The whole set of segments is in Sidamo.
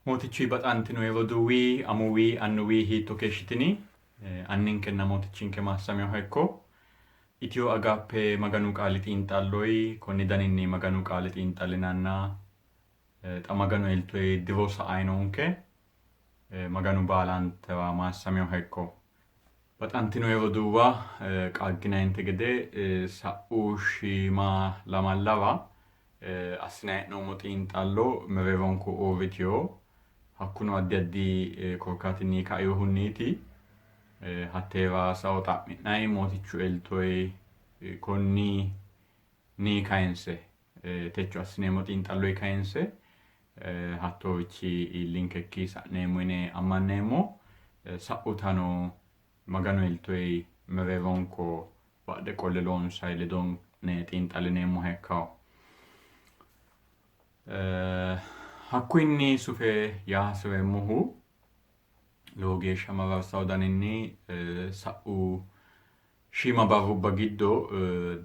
Mootichuy baxantinoyi roduuwi, amuwi, annuwi hiitto keeshshitini? Anninkenna Mootichinke maassaminoha ikko. Itiyo Agaappe Maganu Qaali xiinxalloyi konni daninni Maganu Qaale xiinxallinanna xa Maganu eltoyi diro sa'ayi noonke. Maganu baalantewa maassaminoha ikko. Baxantinoyi roduuwa, qaagginayinte gede sa'u shiima lamallawa assinanni hee'noommo xiinxallo mereeronko uurritino. Hakkuno addi addi korkaatinni kainohunniiti. Hatteera sao xa'mi'nanni Mootichu eltoyi konni ni kayinse techo assineemmo xiinxalloyi kayinse hattoorichi iillinkekki sa'neemmo yine ammanneemmo. Sa'utano Maganu eltoyi mereeronko badhe qolle loonsayi ledo'ne xiinxallineemmoha ikkanno. Hakkuyinni sufe yaa hasi'reemmohu lowo geeshsha mararsawo daninni sa'u shiima barrubba giddo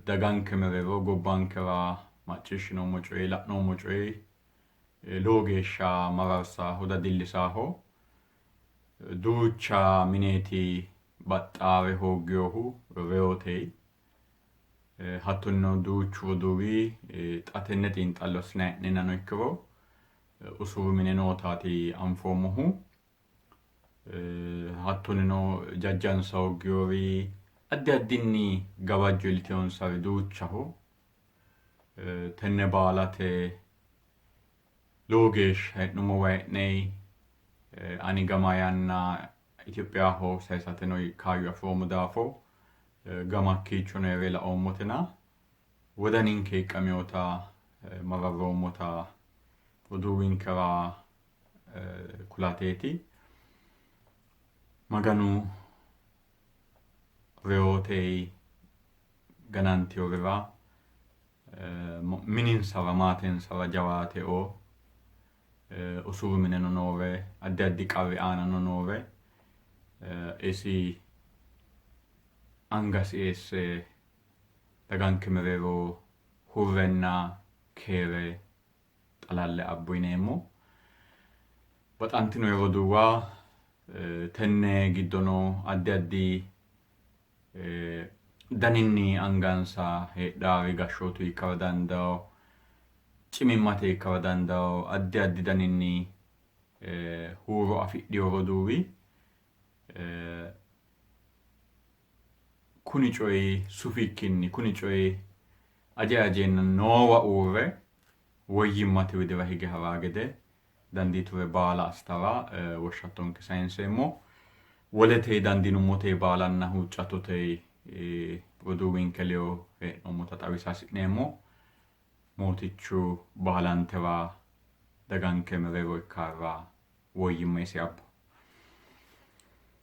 daganke mereero gobbankera macciishshinoommo coyi la'noommo coyi lowo geeshsha mararsaaho dadillisaaho. Duucha mineeti baxxaare hoogginohu reyote. Hattonno duuchu roduuwi xa tenne xiinxallo assinanni hee'neennano ikkiro usuru mine nootaati anfoommohu. Hattonino jajjansa hoogginori addi addinni gawajjo iillitinonsari duuchaho. Tenne baalate lowo geeshsha hee'nummowa hee'ne ani gama yanna Itophiyaho sayisateno kaayyo afi'roommo daafo gama hakkiichono hee're laoommotena wodaninke hiiqqaminota mararroommota roduuwinkera kulateeti. Maganu reyote ganantinorira mininsara maatensara jawaate oo, usuru mineno noore addi addi qarri aanano noore isi angasi eesse daganke mereero hurrenna keere xalalle abbo yineemmo. Baxantino roduuwa tenne giddono addi addi daninni angansa heedhaari gashshootu ikkara dandawo, cimimmate ikkara dandawo, addi addi daninni huuro afidhino roduuwi kuni coyi sufikkinni kuni coyi ajayi ajeenna noowa uurre woyyimmate widira hige haraa gede dandiiture baala assitara woshshattonke sayinseemmo. Wolete dandiinummote baalanna huuccattote roduuwinke ledo hee'noommota xawisa hasi'neemmo. Mootichu baalantewa daganke mereero ikkara woyyimma isi abbo.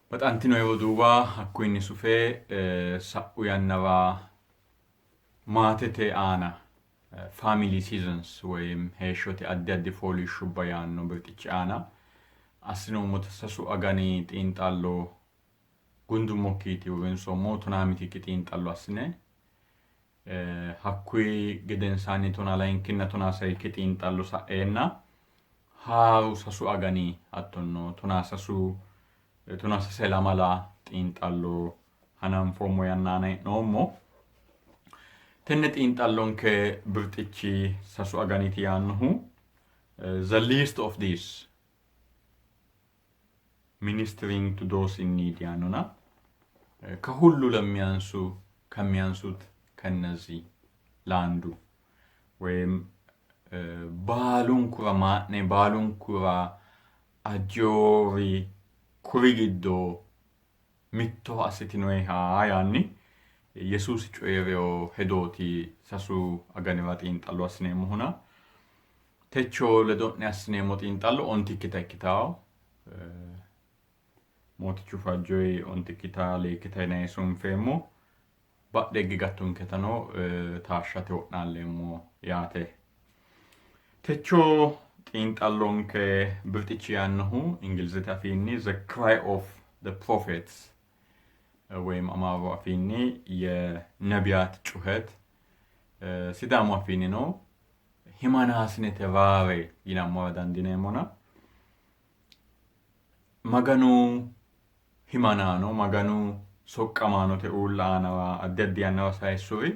Baxantino roduuwa hakkuyinni sufe sa'u yannara maatete aana Family Seasons woyim heeshshote addi addi fooliishshubba yaanno birxichi aana assinoommota sasu agani xiinxallo gundummokkiiti uurrinsoommohu tonaa mitikki xiinxallo assine hakkuyi gedensaanni tonaa layinkinna tonaa sayikki xiinxallo sa'eenna haaru sasu agani hattonno tonaa sasu tonaa sase lamala xiinxallo hananfoommo yanna aana hee'noommo. Tenne xiinxallonke birxichi sasu aganiti yaannohu The least of these ministering to those in need yaannona ከሁሉ ለሚያንሱ ከሚያንሱት ከነዚህ ለአንዱ ወይም baalunkura maa'ne baalunkura ajjoori kuri giddo mittoho assitinoeha yaanni Yesuusi coyi'rino hedooti sasu aganira xiinxallo assineemmohuna. Techo ledo'ne assineemmo xiinxallo ontikkita ikkitanno. Mootichu fajjoyi ontikkita leekkita yinanni sunfeemmo. Badheegge gattunketano taashshate wo'naalleemmo yaate. Techo xiinxallonke birxichi yaannohu Ingilizete afiinni The Cry of the Prophets ወይም አማሩ afiinni የነቢያት ጩኸት Sidaamu afiinnino himanaasinete raare yinammora dandiineemmona. Maganu himanaano, Maganu soqqamaanote uulla aanawa addi addi yannawa sayissuri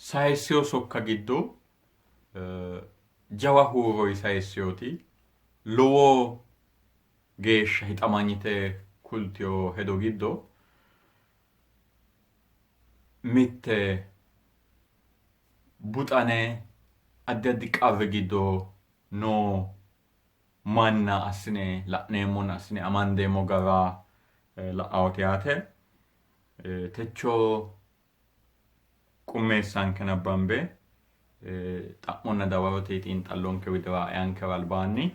sayissino sokka giddo jawa huuroi sayissinoti lowo geeshsha hixamanyite kultino hedo giddo mitte buxane addi addi qarri giddo noo manna assine la'neemmonna assine amandeemmo gara la'aote yaate. Techo qummeessanke nabbambe xa'monna dawarote xiinxallonke widira eankera albaanni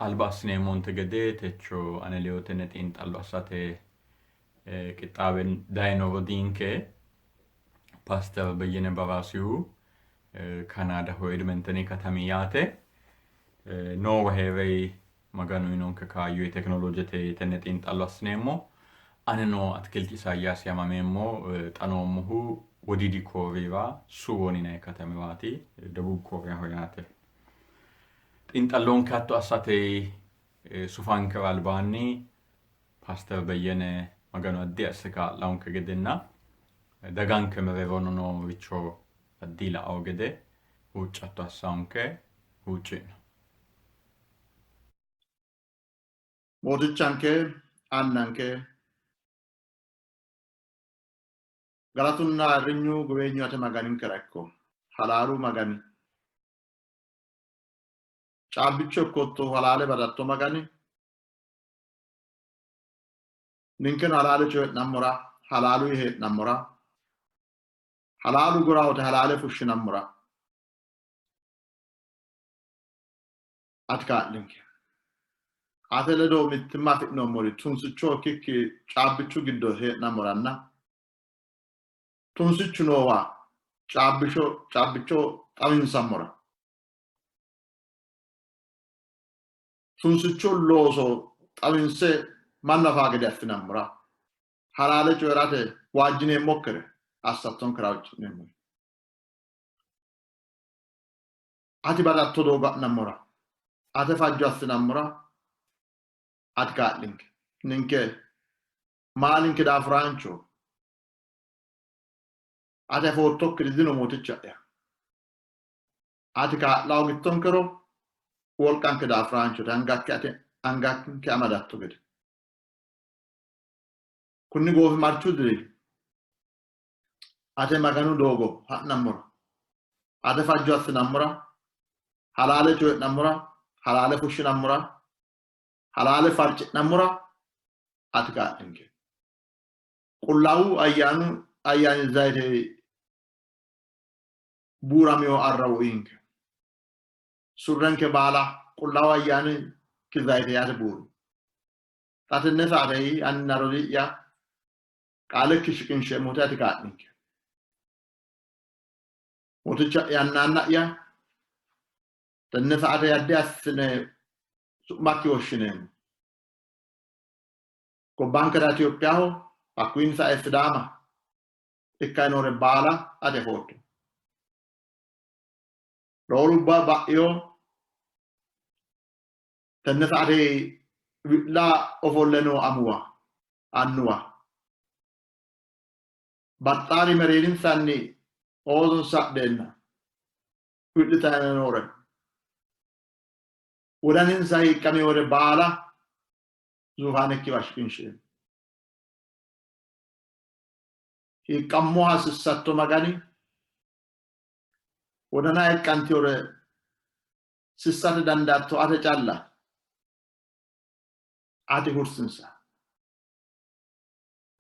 alba assineemmonte gede techo ane ledo tenne xiinxallo assate qixxaawe dayino rodiinke Paaster Beyyene Baraasihu Kanaadaho Edmenteni katami yaate noowa hee're Maganu uyinonke kaayyo tekinolojete tenne xiinxallo assineemmo. Anino Atikilti Isaayyaasi yaamameemmo. Xa noommohu Wodiidi Kooriyira Suwon yinanni katamiraati, Debuub Kooriyaho yaate. Xiinxallonke hatto assate sufankera albaanni Paaster Beyyene Maganu addi asse kaa'lawonke gedenna daganke mereerono nooricho addi la'awo gede huuccatto assawonke huucci'no. Mootichanke, Annanke, galatunna ayirrinyu guweenyu ate Maganinkera ikko. Halaalu Magani, caabbicho ikkoottohu halaale badatto Magani, ninkeno halaale coyi'nammora, halaaluyi hee'nammora, halaalu gurawote halaale fushshinammora ati kaa'linke. Ate ledo mittimma afi'noommori tunsicho ikkikki caabbichu giddo hee'nammoranna tunsichu noowa caabbicho xawinsammora tunsichu looso xawinse mannu afaa gede assinammora halaale coyi'rate waajjineemmokkire assattonkera huucci'neemmo. Ati baxatto doogo ha'nammora, ate fajjo assinammora ati kaa'linke. Ninke maalinke daafuraancho, ati afoottokkiri dino Mooticha'ya. Ati kaa'la hoogittonkero wolqanke daafuraanchote, angakki ate anganke amadatto gede. Kunni goofimarchu diri ate Maganu doogo ha'nammora, ate fajjo assinammora, halaale coyi'nammora, halaale fushshinammora, halaale farci'nammora ati kaa'linke. Qullaawu ayyaanu ayyaani zayite buuramino arrawo uyinke. Surrenke baala qullaawu ayyaani ki zayite yaate buuri. Xa tenne saatei aninna rodii'ya qaalekki shiqinsheemmote ati kaa'linke. Mooticha'yanna anna'ya, tenne saate addi assine su'makki woshshineemmo. Gobbankera Itiyophiyaho, hakkuyiinni sae Sidaama ikkanni noore baala ati afootto. Lowo lubba ba'ino, tenne saate wi'la ofolle noo amuwa, annuwa, baxxaari mereerinsanni oosonsa adheenna wi'litanni noore, wodaninsa hiiqqaminore baala zuufaanekkiwa shiqinsheemmo. Hiiqqammoha sissatto Magani, wodana hiiqqantinore sissate dandaatto ate calla. Ati hursinsa.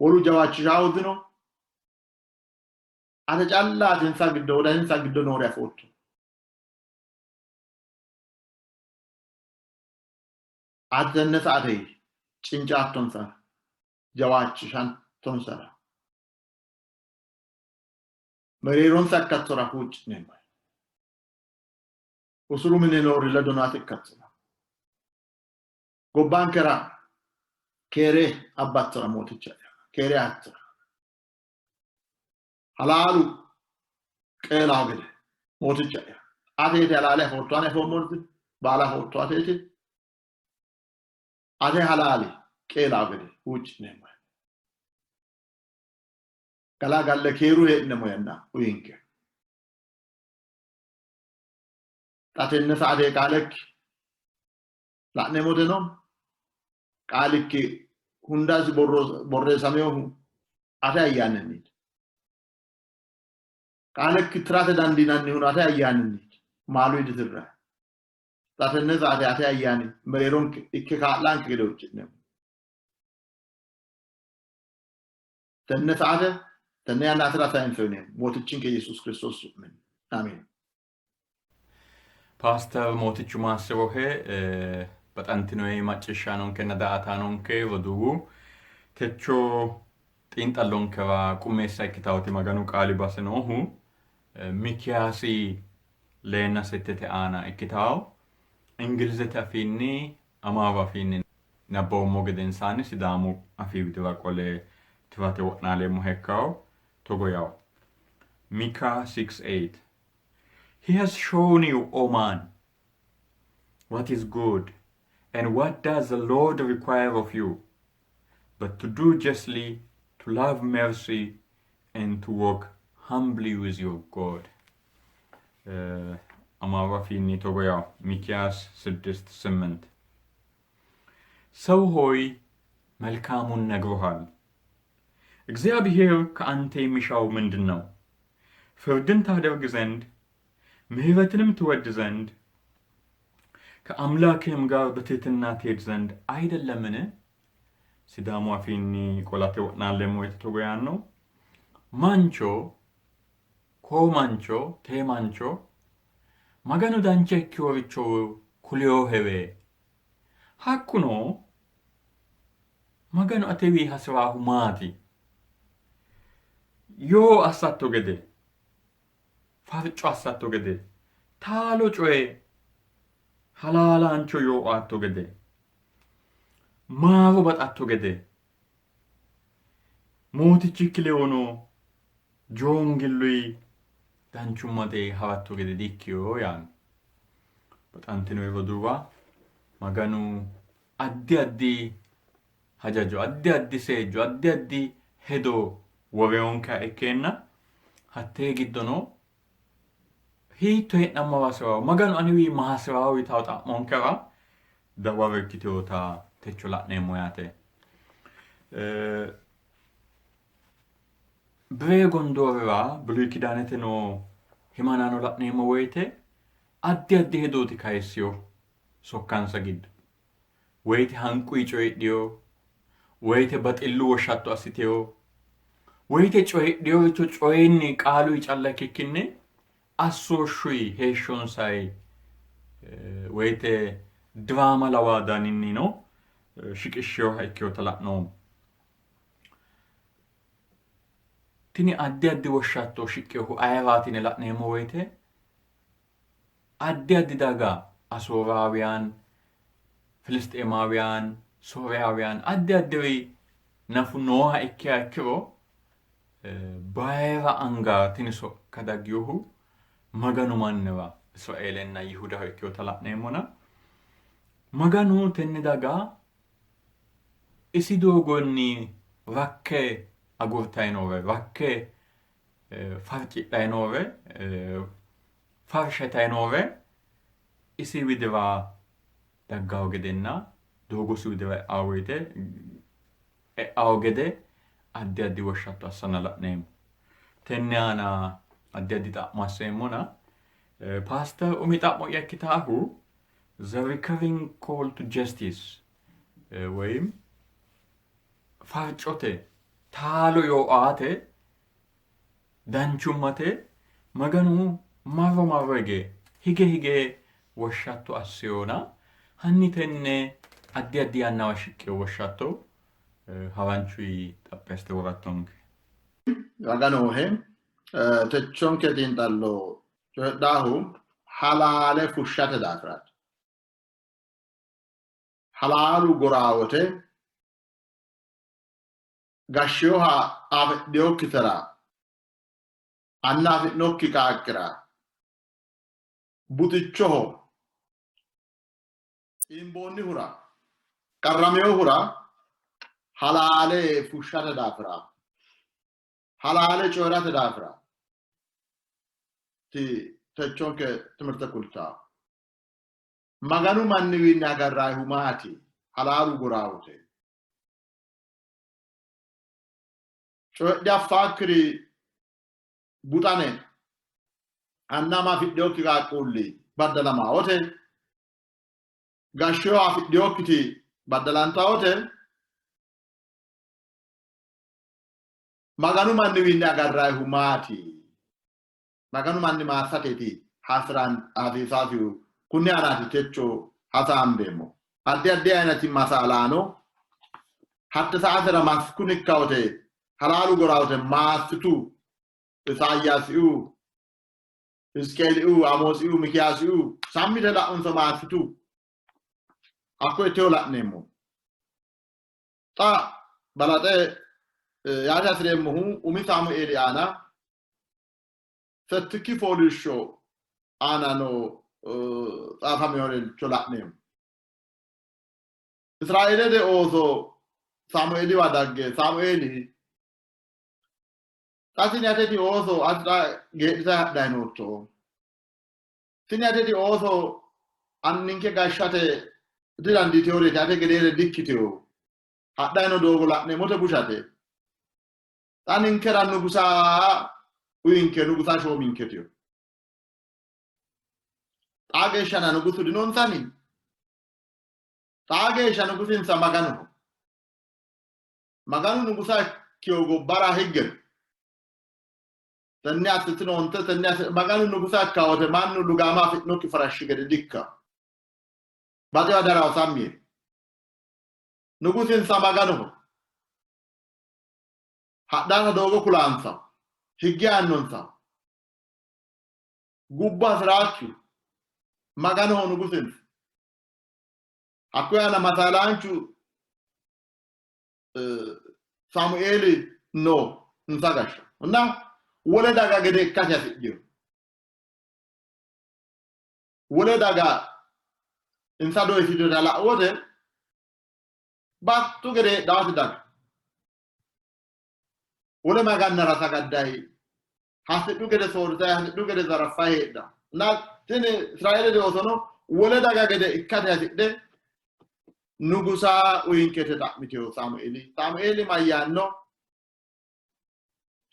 Wolu jawaachishaahu dino, ate callaati insa giddo wodaninsa giddo noore afootto. Ati tenne saate cincaattonsara, jawaachishattonsara, mereeronsa ikkattora huucci'neemmo. Usuru mine noori ledono ati ikkattora. Gobbankera keere abbattora Mooticha'ya, keere aattora. Halaalu qeelaho gede Mooticha'ya, ateeti halaale afootto, ani afoommorti baala afootto ateeti. Ate halaali qeelaa gede huucci'neemmo. Galagalle keeru hee'neemmo yanna uyinke. Xa tenne saate qaalekki la'neemmoteno qaalikki hundasi borreessaminohu ate ayyaaninniiti. Qaalekki tirate dandiinannihuno ate ayyaaninniiti. Maaluyi ditirranni. Xa tenne saate ate ayyaani mereeronke ikke kaa'lanke gede huucci'neemmo. Tenne saate tenne yanna atera sayinse uyineemmo. Mootichinke Yesuus Kiristoos su'minni. Amin. Paaster Mootichu maassi'rohe baxantinoyi macciishshaanonkenna daa''ataanonke roduuwu techo xiinxallonkera qummeessa ikkitaoti Maganu qaali base noohu Mikiyaasi leenna settete aana ikkitawo Ingilizete afiinni Amaaru afiinni nabbawummo gedensaanni Sidaamu afii widira qole tirate wo'naaleemmoha ikkawo togo yawo Mika 6:8 He has shown you, O man, what is good, and what does the Lord require of you, but to do justly, to love mercy, and to walk humbly with your God. Amaaru afiinni togo yawo Mikiyaas 6:8 ሰው ሆይ መልካሙን ነግሮሃል። እግዚአብሔር ከአንተ የሚሻው ምንድን ነው? ፍርድን ታደርግ ዘንድ ምሕረትንም ትወድ ዘንድ ከአምላክህም ጋር በትሕትና ትሄድ ዘንድ አይደለምን? Sidaamu afiinni qolate wo'naalleemmo woyte togo yaanno mancho koo mancho tee mancho Maganu dancha ikkinoricho kuliyohewe hakkuno Maganu atewii hasi'raahu maati? Yoo assatto gede, farco assatto gede, taalo coye halaalaancho yoo aatto gede, maaro baxatto gede, mootichikki lewono joongilluyi danchummate haratto gede dikkino yaanno. Baxantinori roduuwa, Maganu addi addi hajajo, addi addi seejjo, addi addi hedo worewonkeha ikkeenna hattee giddono hiitto hee'nammora hasi'rawo, Maganu anewii ma hasi'rawo yitawo xa'monkera dawaro ikkitinota techo la'neemmo yaate. Biree gondoorira ብሉይ Kidaanete noo himanaano la'neemmo woyite addi addi hedooti kayissino sokkansa giddo. Woyite hanquyi coyidhino, woyite baxillu woshshatto assitino, woyite coyidhinoricho coyinni qaaluyi calla ikkikkinni assooshshuyi heeshshonsayi woyite diraama lawaa daninnino shiqishshinoha ikkinota la'noommo. Tini addi addi woshshatto shiqqinohu ayeraati yine la'neemmo woyite addi addi daga Asooraawiyan, Filisxeemaawiyaan, Sooriyaawiyaan addi addiri nafu nooha ikkiha ikkiro bayira anga tini sokka dagginohu Maganu mannira Israeelenna Yihudaho ikkinota la'neemmona Maganu tenne daga isi doogonni rakke agurtayi noore rakke farcidhayi noore farshaitayi noore isi widira daggawo gedenna doogosi widira e'awo woyite e'awo gede addi addi woshshatto assanna la'neemmo. Tenne aana addi addi xa'mo asseemmona paaster umi xa'mo'ya ikkitaahu The Recurring Call to Justice woyim farcote taalo yoo aate danchummate Maganu marro marro hige hige hige woshshatto assiyona hanni tenne addi addi yannawa shiqqino woshshatto haranchuyi xaphi assite worattonke. Maganohe techonke xiinxallo coyidhaahu halaale fushshate daafiraati. Halaalu goraawote gashshinoha afidhinokkitera anna afi'nokki qaaqqira buxichoho xiimboonnihura Qarraminohura halaale fushshate daafira, halaale coyi'rate daafira ti techonke timirte kultaa. Maganu manniwiinni agarraayihu maati? Halaalu gorawote. Coyidhe affaakkiri buxane anna ama afidhinokki qaaqquulli baddalamawote, gashsheho afidhinokkiti baddalantawote, Maganu manniwiinni agarraayihu maati? Maganu manni maassateeti hasi'ran hasiisaasihu kunni aanaati techo hasaambeemmo. Addi addi ayinati masaalaano hatte saatera maskun ikkawote halaalu gorawote maassitu Isaayyaasiu, Hizqeeliu, Amoosiu, Mikiyaasiu sammite la'unsa maassitu. Hakko itteho la'neemmo. Xa balaxe yaate hasi'reemmohu umi Saamueeli aana settikki fooliishsho aana noo xaafaminoricho la'neemmo. Israeelete ooso Saamueeliwa dagge, Saamueeli, xa tini ateti ooso ati xa geedhitayi hadhayi nootto. Tini ateti ooso anninke gashshate didandiitinoreeti, ate gedeere dikkitino. Hadhayi noo doogo la'neemmote bushate. Xa ninkera nugusa uyinke, nugusa shoominketiyo. Xaa geeshshana nugusu dinonsani? Xaa geeshsha nugusinsa Maganoho. Maganu nugusa ikkino gobbara higge no. Tenne assitinoonte, tenne Maganu nugusa ikka wote mannu lugaama afi'nokki farashshi gede dikka. Baxewa darawo sammi yee. Nugusinsa Maganoho. Hadhanno doogo kulaansa, higge aannonsa. Gubbo hasi'raakkihu Maganoho nugusinsa. Hakkuyi aana masaalaanchu Saamueeli no insa gashsha. Na wole daga gede ikkate hasidhino. Wole daga insa doyisitota la'u wote battu gede heedhaasi daga. Wole magannara sagaddayi, hasidhu gede soorritayi, hasidhu gede zaraffayi heedha. Na tini Israeelete oosono wole daga gede ikkate hasidhe nugusa uyinkete xa'mitino Saamueeli. Saamueeli mayyaanno?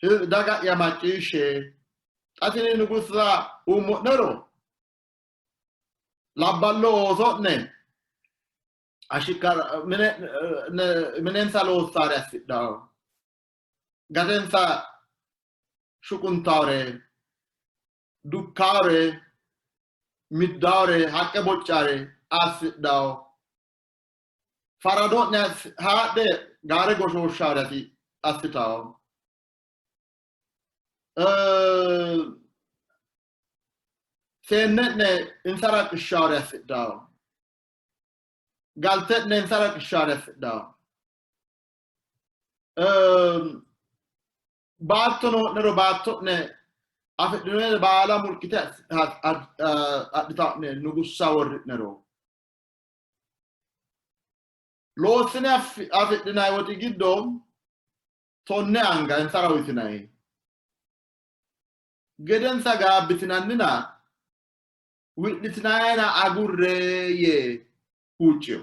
Daga'ya macciishshe, xa tini nugusa uummo'nero labballo ooso'ne minensa loossare assidhanno, gatensa shuquntawore, dukkawore, middawore, haqqe boccare assidhanno. Farado'ne haadhe gaare goshooshshawore assitanno. Seenne'ne insara qishshawore assidhanno. Galte'ne insara qishshaare assidhanno. Baatto noo'nero baatto'ne afidhinoonire baala mulqite adhita'ne nugussa worri'nero. Loossine afidhinanni woxi giddo 10 anga insara uyitinanni. Gedensa gaabbitinannina wi'litinayena agurre yee huuccino.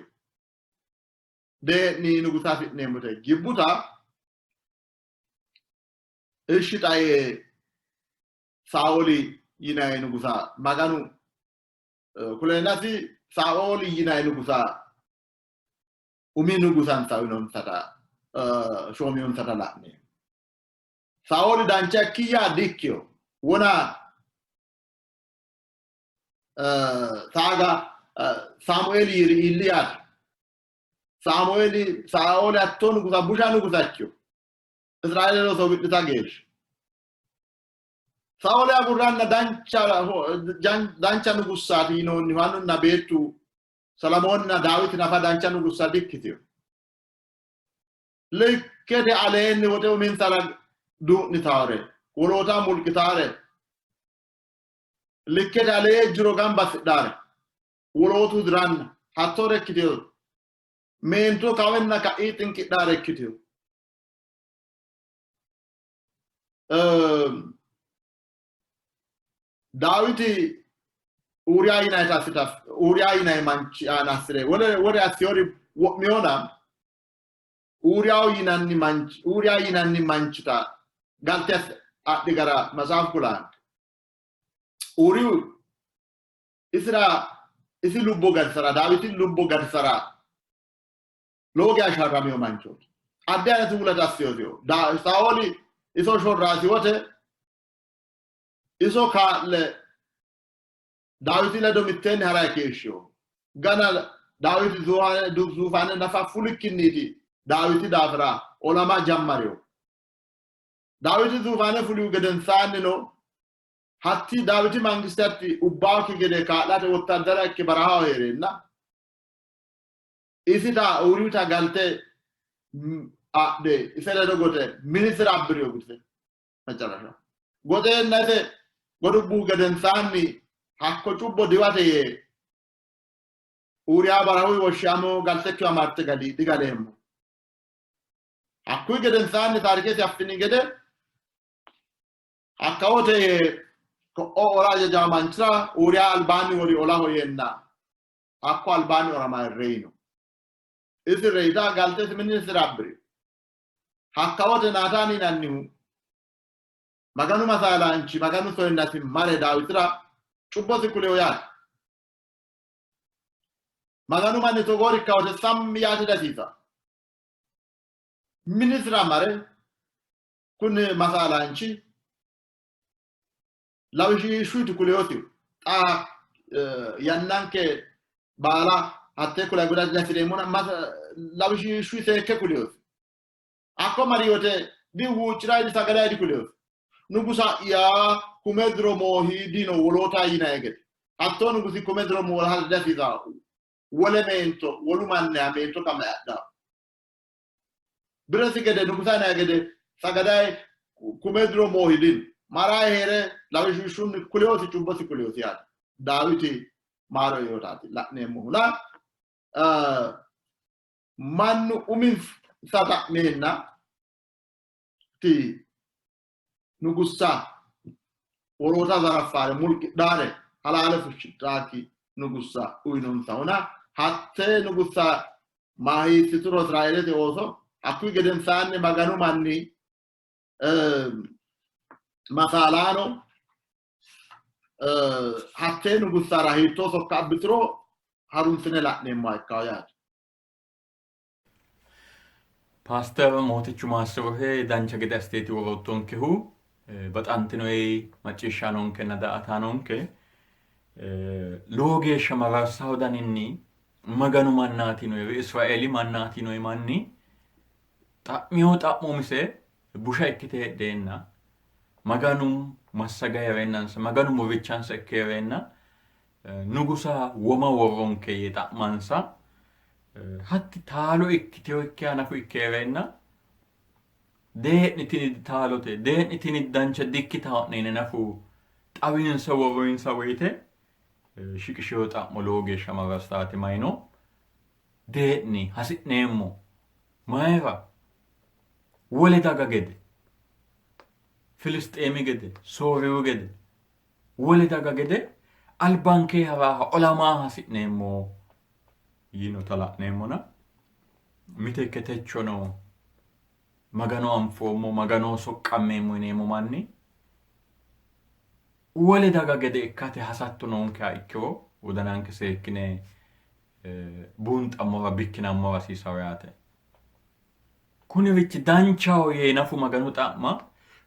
Dee'ni nugusa afi'neemmote gibbuta ishshi xa yee Saaooli yinanni nugusa Maganu kuleennasi Saaooli yinanni nugusa umi nugusansa uyinonsata shoomiyonsata la'ne. Saaooli dancha ikkiyya dikkino. Wona saaga Saamueeli yiiri iilli yaate. Saamueeli Saaooli hattoo nugusa busha nugusa ikkino. Israeele looso wi'lita geeshsha. Saaooli agurranna dancha nugussaati yinoonnihu annunna beettu Selemoninna Daawiti nafa dancha nugussa dikkitino. Likkete aleenni woxe uminsara duu'nitaare, woloota mulqitaare, likkete alee jiro gamba assidhaare, wolootu diranna hattoore ikkitino. Meento kawenna ka'ii xinqidhaare ikkitino. Daawiti Uuriya yinannita assita Uuriya yinanni manchi aana assire wole wole assiyori wo'miyona Uuriyaho yinanni manchi Uuriya yinanni manchita galte adhi gara matsaafu kulanno. Uuriyu isira isi lubbo gatisara Daawiti lubbo gatisara lowo geya sharramino manchooti. Addi ayinati wulata assiyosiho. Saaooli iso shorraasi wote iso kaa'le Daawiti ledo mitteenni ha'rayi keeshshino. Gana Daawiti zuufaane nafa fulikkinniiti Daawiti daafira olama jammarino. Daawiti zuufaane fulihu gedensaannino hatti Daawiti mangiste hatti ubbaakki gede kaa'late wottaaddara ikke barahaho hee'reenna isita Uuriyuta galte adhe ise ledo goxe minisira abbiriyo gudise macarasha goxeenna ise godubbuhu gedensaanni hakko cubbo diwate yee Uuriya barahu woshshe amo galtekkiwa marte gali digaleemmo. Hakkuyi gedensaanni taarikete affini gede Hakkawote ko'o ola hajajawo manchira Uuriya albaanni wori olaho yeenna hakko albaanni olamayi reyino. Isi reyita galtesi minisira abbiri. Hakkawote Naataani yinannihu Maganu masaalaanchi Maganu soyennasi mare Daawitira cubbosi kuliho yaate. Maganu manni togoori ikkawote sammi yaate dihasiisanno. Minisira mare Kuni masaalaanchi lawishshuyti kuleyosi xa yannanke baala hattee kula gura dihasi'reemmona lawishshuy seekke kuleyosi. Hakko mari wote dihuucci'rayi disagalayi dikuleyosi. Nugusa'ya kume diro moohi dino woloota yinayi gede. Hattoo nugusi kume diro mooha dihasiisanno. Wole meento wolu manniha meento kame adhanno. Biresi gede nugusa gede sagadayi kume diro moohidin marayi hee're lawishshunni kuleyosi cubbosi kuleyosi yaate. Daawiti maaro eotaati la'neemmohuna mannu uminsa xa'meenna ti nugussa woloota zaraffaare mulqidhaare halaale fushshidhaaki nugussa uyinonsahuna hattee nugussa maahiissituro Israeelete ooso hakkuyi gedensaanni Maganu manni masaalaano hattee nugussara hiittoo sokka abbituro harunsine la'neemmoha ikkawo yaate. Paaster Mootichu maassirohe dancha gede assiteeti woroottonkehu. Baxantinoi macciishshaanonkenna daa''ataanonke lowo geeshsha mararsaho daninni Maganu mannaati yinoyi Israeeli mannaati yinoyi manni xa'miyo xa'mo umise busha ikkite heedheenna Maganu massaga hee'reennansa Maganu murrichansa ikke hee'reenna nugusa woma worronke yee xa'mansa hatti taalo ikkiteyoikkiha nafu ikke hee'reenna dee'ni tini taalote dee'ni tini dancha dikkitao'ne yine nafu xawinsa worroyinsa woyite shiqishiyo xa'mo lowo geeshsha mararsaati mayino dee'ni hasi'neemmo mayira wole daga gede Filisxeemi gede Sooriyu gede wole daga gede albanke ha'raaha olamaa hasi'neemmo yiinota la'neemmona miteekke techono Magano anfoommo, Maganoho soqqammeemmo yineemmo manni wole daga gede ikkate hasatto noonkeha ikkiro wodananke seekkine buunxammora bikkinammora hasiisawo yaate. Kunirichi danchaho yee nafu Maganu xa'ma,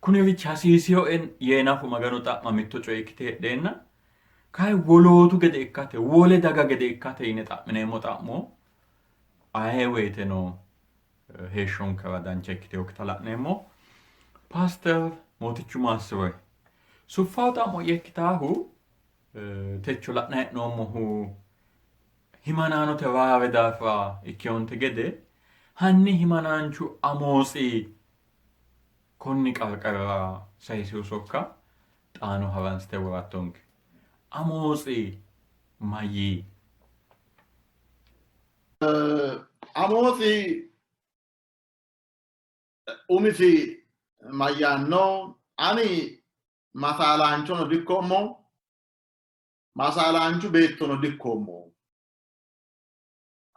kunirichi hasiisinoe yee nafu Maganu xa'ma mitto coye ikkite heedheenna, kayi wolootu gede ikkate, wole daga gede ikkate yine xa'mineemmo xa'mo aye woyiteno heeshshonkera dancha ikkitinokkita la'neemmo. Paaster Mootichu maassiroe. Suffawo xa'mo'ya ikkitaahu techo la'nanni hee'noommohu himanaanote raare daafira ikkeyonte gede hanni himanaanchu Amootsi konni qarqarira sayisihu sokka xaano haransite worattonke. Amootsi mayyii? Amootsi umisi mayyaanno? Ani masaalaanchono dikkoommo, masaalaanchu beettono dikkoommo.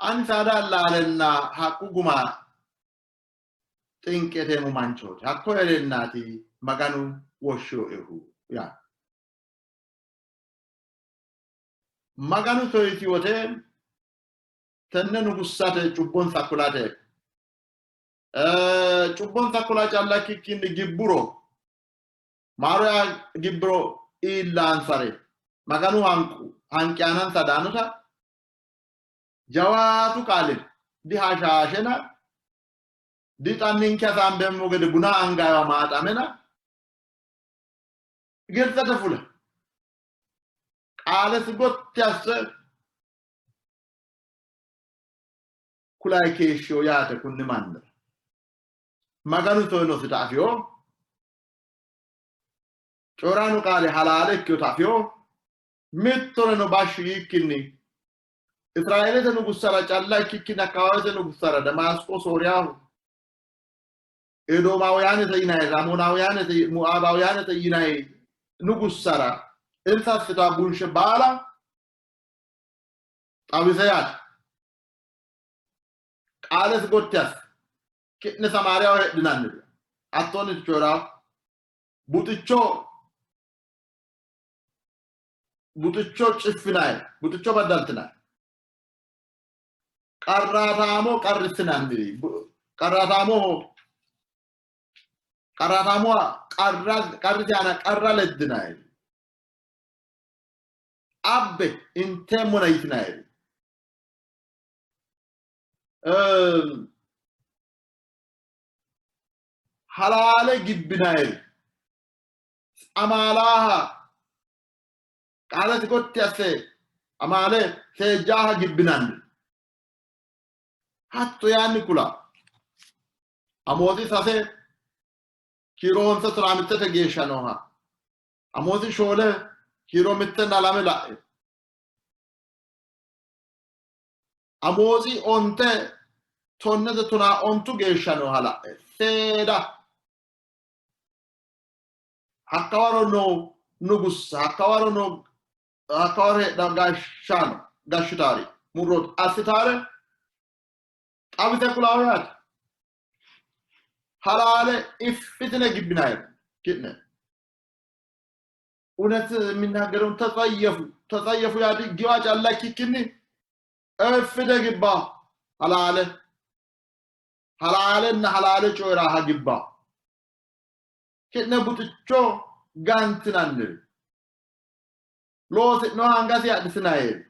Ani saada allaalenna haqqu guma xinqe iteemmo manchooti. Hakko hee'reennaati Maganu woshshinoehu yaanno. Maganu soyisi wote tenne nugussate cubbonsa kulate cubbonsa kula calla ikkikkinni gibburo maaro yaa gibburo iillaansare Maganu hanqu hanqi aanansa daanota jawaatu qaalin dihashaashena dixanninke hasaambeemmo gede buna angayiwa maaxamena Gibitsete fule qaalesi gotti asse kulayi keeshshino yaate kunni mannira. Maganu soyinosita afino, coyi'ranno qaali halaale ikkinota afino, mittoreno bashshi yiikkinni Israeelete nugussara calla ikkikkinni akkawaawete nugussara Demaasqo, Sooriyaho, Edoomawuyaanete yinanni, Amoonawuyaanete, Moaabawuyaanete yinanni nugussara insa assita bunshe baala xawise yaate. Qaalesi gotti asse, ki'ne Samaariyaho heedhinanniri, hattoonni coyi'ranno. Buxicho buxicho ciffinanni, buxicho baddaltinanni, qarraataamo qarrissinanniri, qarraataamoho qarraataamoha qarra qarrisi aana qarra leddinanni, abbe inteemmona yitinanniri, halaale gibbinanniri, amaalaaha qaalesi gotti asse amaale seejjaaha gibbinanni. Hatto yaanni kula. Amootsi sase kiiro honse tonaa mittete geeshsha nooha. Amootsi shoole kiiro mittenna lame la'e. Amootsi onte tonnete tonaa ontu geeshsha nooha la'e. Seeda hakkawaro noo nugussa, hakkawaro noo hakkawaro heedhanno gashshaano gashshitaari murroota assitaare xawise kulawo yaate. Halaale iffitine gibbinayir ki'ne እውነት የሚናገረውን ተጸየፉ። ተጸየፉ ያዲ giwa calla ikkikkinni effite gibba halaale halaalenna halaale coyi'raha gibba. Ki'ne buxicho gantinanniri, loosi'noha angasi adhitinayeri,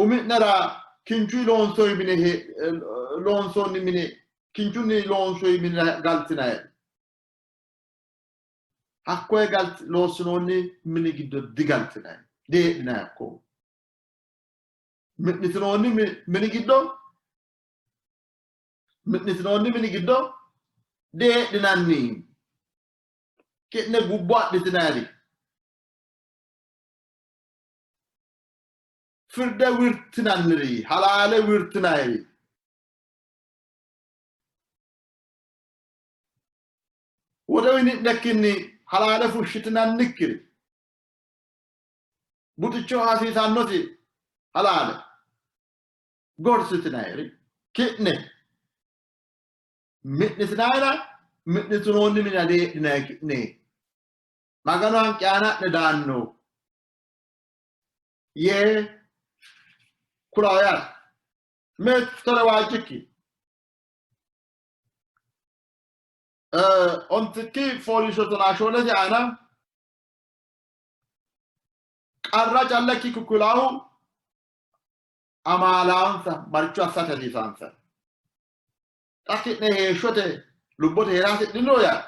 umi'nera kinchunni loonsoonni mine loonsoonni mine kinchunni loonsoonni mine galtinayeri, hakkoye galt loossinoonni mini giddo digaltinanni, diheedhinanni hakko. Mi'nitinoonni mini giddo mi'nitinoonni mini giddo diheedhinanni. Ki'ne gubbo adhitinayiri, firde wirtinanniri, halaale wirtinayiri, woxe uyini'nekkinni halaale fushshitinannikkiri, buxicho hasiisannosi halaale gorsitinayiri ki'ne mi'nitinayira mi'nitinoonni mine diheedhinanni ki'ne. Maganu hanqi aana'ne daanno yee kulawo yaate. Mittore waajjikki ontikki fooliishsho tonaa shoolete aana qarra calla ikkikki kulaahu amaalaansa maricho assate hasiisaansa. Xa ki'ne heeshshote lubbote hee'ra hasidhiniro yaa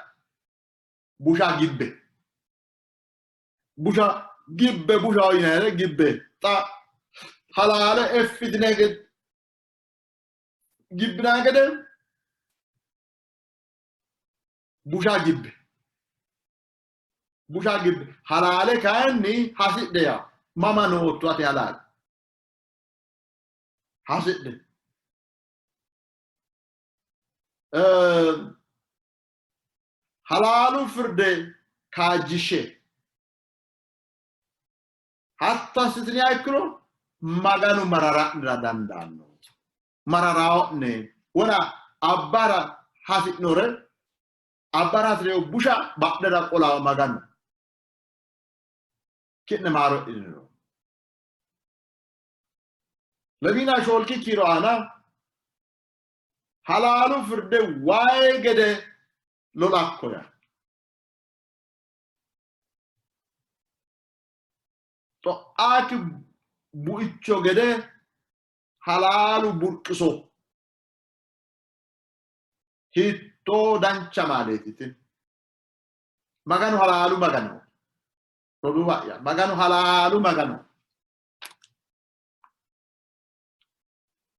busha gibbe. Busha gibbe bushaho yinayire gibbe. Xa halaale effitine gibbinaa gede busha gibbe. Busha gibbe. Halaale kayinni hasidhe yaa mama nootto ati halaale. Hasidhe. Halaalu firde kaajjishshe. Hatto assitiniha ikkiro Maganu marara'nera dandaanno. Mararao'ne wona abbara hasi'nore abbara hasi'rino busha badhera qolawo Maganu. Ki'ne maaro e'iniro. Lemiina shoolki kiiro aana halaalu firde wayi gede lolakko yaa. Xo'aaki buicho gede halaalu burqiso. Hiittoo dancha maaleeti tini! Maganu halaalu Magano. Roduuwa'ya, Maganu halaalu Magano.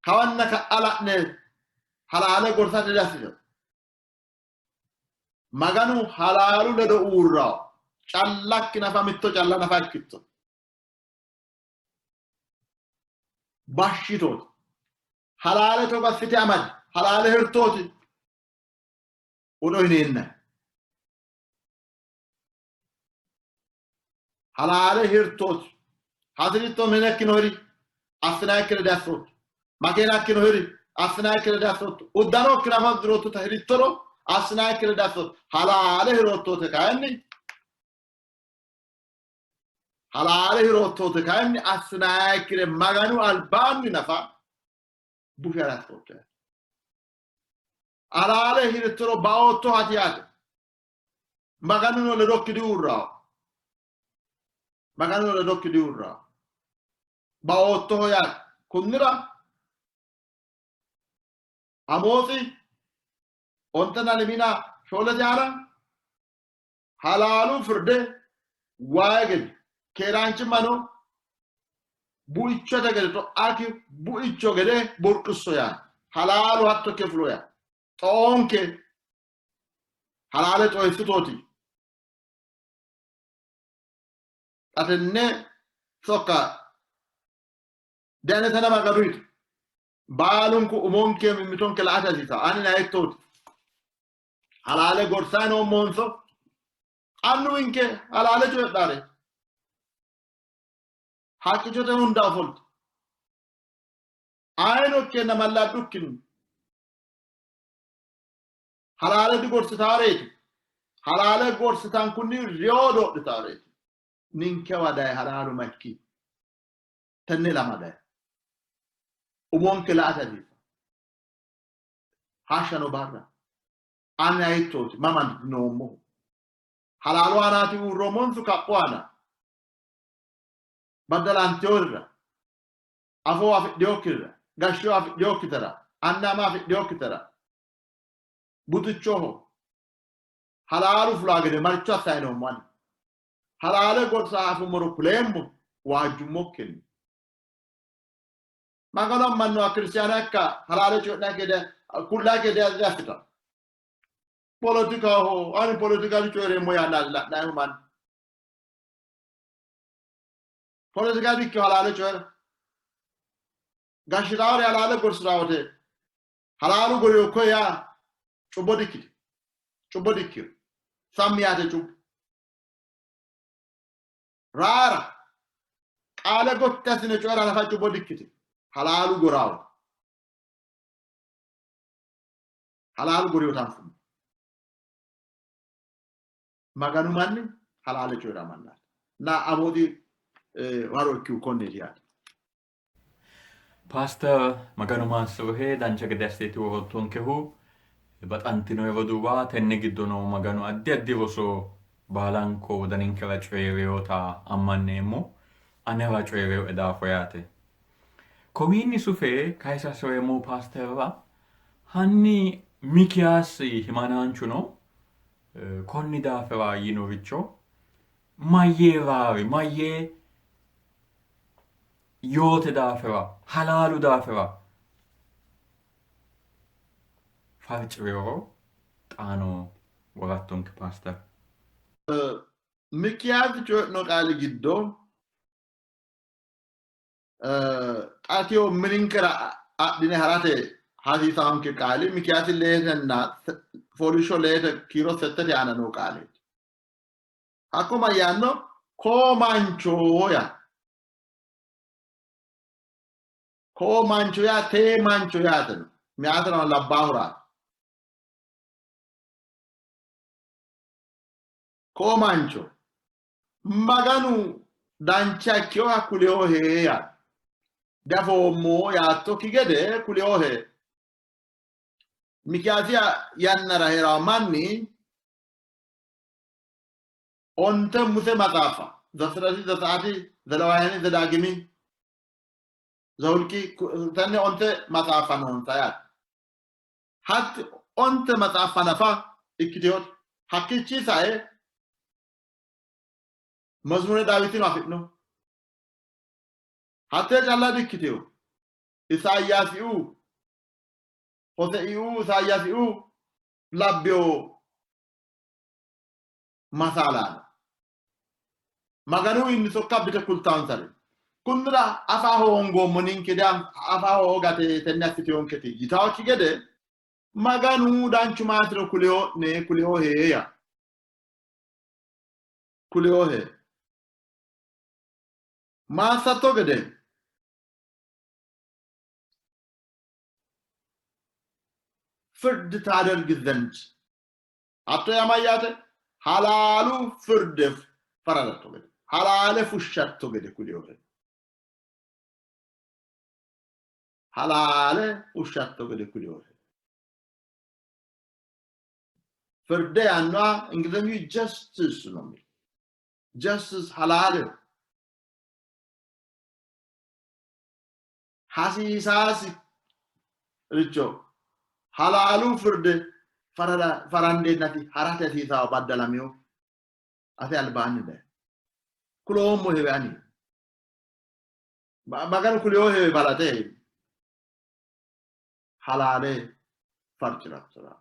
Kawanna ka'a la'ne halaale gorsate diassino. Maganu halaalu ledo uurrawo. Callakki nafa mitto calla nafa ikkitto. Bashshitooti. Halaale togo assite amadi. Halaale hirtooti. Wodho hineenna. Halaale hirtooti. Hasiritto minekkino hiri. Assinaayikkire diassootto. Makeenakkino hiri. Assinaayikkire diassootto. Uddanokki nafa uddiroottota hirittoro assinaayikkire diassootto. Halaale hiroottoote kayinni halaale hiroottoote kayinni assinaayikkire Maganu albaanni nafa bushare assootto. Halaale hirittoro baootto hati yaate. Maganuno ledokki diuurrawo. Maganuno ledokki diuurrawo. Baoottoho yaate. Kunnira Amootsi ontenna lemina shoolete aana halaalu firde wayi gede keeraanchimmano buichote gede xo'aki buicho gede burqisso yaate. Halaalu hatto ikke fulo yaate. Xoonke halaale xoyissitooti. Xa tenne sokka deanetena Maganu yito. Baalunku umonke mimmitonke la''ate hasiisanno. Ani naittooti. Halaale gorsayi noommohonso annuwinke halaale coyidhaare haqqichote hunda ofolte ayino ikkeenna malladdukkinni Halaale digorsitaareeti. Halaale gorsitankunni reyo doodhitaareeti. Ninkewa daye halaalu makki? Tenne ilama daye. Umonke la''ate hasiissanno. Hashshano barra. Ani ayittooti? Mama noommohu? Halaalu aanaati uurroommonsu kaphu aana? Baddalanteyorira, afoo afidhinokkirira, gashshiyo afidhinokkitera, anna ama afidhinokkitera, buxichoho halaalu fulaa gede marcho assanni noommo ani. Halaale gorsa afummoro kuleemmo waajjummokkinni. Maganu ammannoha kiristaana ikka halaale coyi'nanni gede kullaa gede diassitanno. Poletikaho ani poletika dicoyi'reemmo yaanna la'nanni manni. Poletika dikkino halaale coyi'ra. Gashshitaare halaale gorsitawote Halaalu goriyo koye yaa cubbo dikkitino. Cubbo dikkino. Sammi yaate cubbu. Raara qaale gotti assine coyi'ra nafa cubbo dikkitino. Halaalu goraawo. Halaalu goriyo tanfummo. Maganu manni halaale coyi'ra mannaati. Na amoodi waro ikkihu konneeti yaate. Paaster Maganu maassi'rohe dancha gede assiteeti worottonkehu. Baxantino roduuwa tenne giddono Maganu addi addi roso baalanko wodaninkera coyi'rinota ammanneemmo. Anera coyi'rinoe daafo yaate. Kowiinni sufe kayisa hasi'reemmohu paasterra hanni Mikiyaasi himanaanchuno konni daafira yiinoricho mayyee raari, mayyee yoote daafira, halaalu daafira farci'rinoro xaano worattonke paaster. Mikiyaasi coyi'no qaali giddo xaatiyo mininkera adhine harate Hasiisaanke qaali Mikiyaasi leetenna fooliishsho leete kiiro settete aana noo qaaleeti. Hakko mayyaanno? Koo mancho yaa. Koo mancho yaa tee mancho yaate no. Meyaatera labbaahuraati. Koo mancho Maganu dancha ikkinoha kuliyohe yaa. Diafoommo yaattokki gede kuliyohe. Mikiyaasi yannara hee'rawo manni onte Muse maxaafa Zafixirati, Zetsaati, Zelewaayani, Zedaagimi, Zahulqi tenne onte maxaafa noonsa yaate. Hatti onte maxaafa nafa ikkitinote. Hakkiichi sae Mazmure Daawitino afi'no. Hattee calla dikkitino. Isaayyaasiu, Hoseiu, Isaayyaasiu labbino masaalaano. Maganuwiinni sokka abbite kultaansare. Kunnira afa hoongoommo ninke afa hoogate tenne assitinonketi yitaakki gede Maganu danchu maatiro kuliyo'ne kuliyohe yaa. Kuliyohe. Maassatto gede ፍርድ ታደርግ ዘንድ hatto yaa mayyaate? Halaalu firde faradatto gede, halaale fushshatto gede kuliyohe. Halaale fushshatto gede kuliyohe. Firde yaannoha Ingilizhenyu justice ነው የሚል justice halaale hasiisaasi richo halaalu firde farandeennati harate hasiisawo baddalamino ate albaanni daye kuloommohewe ani Maganu kuliyohewe balaxe halaale farci'rattora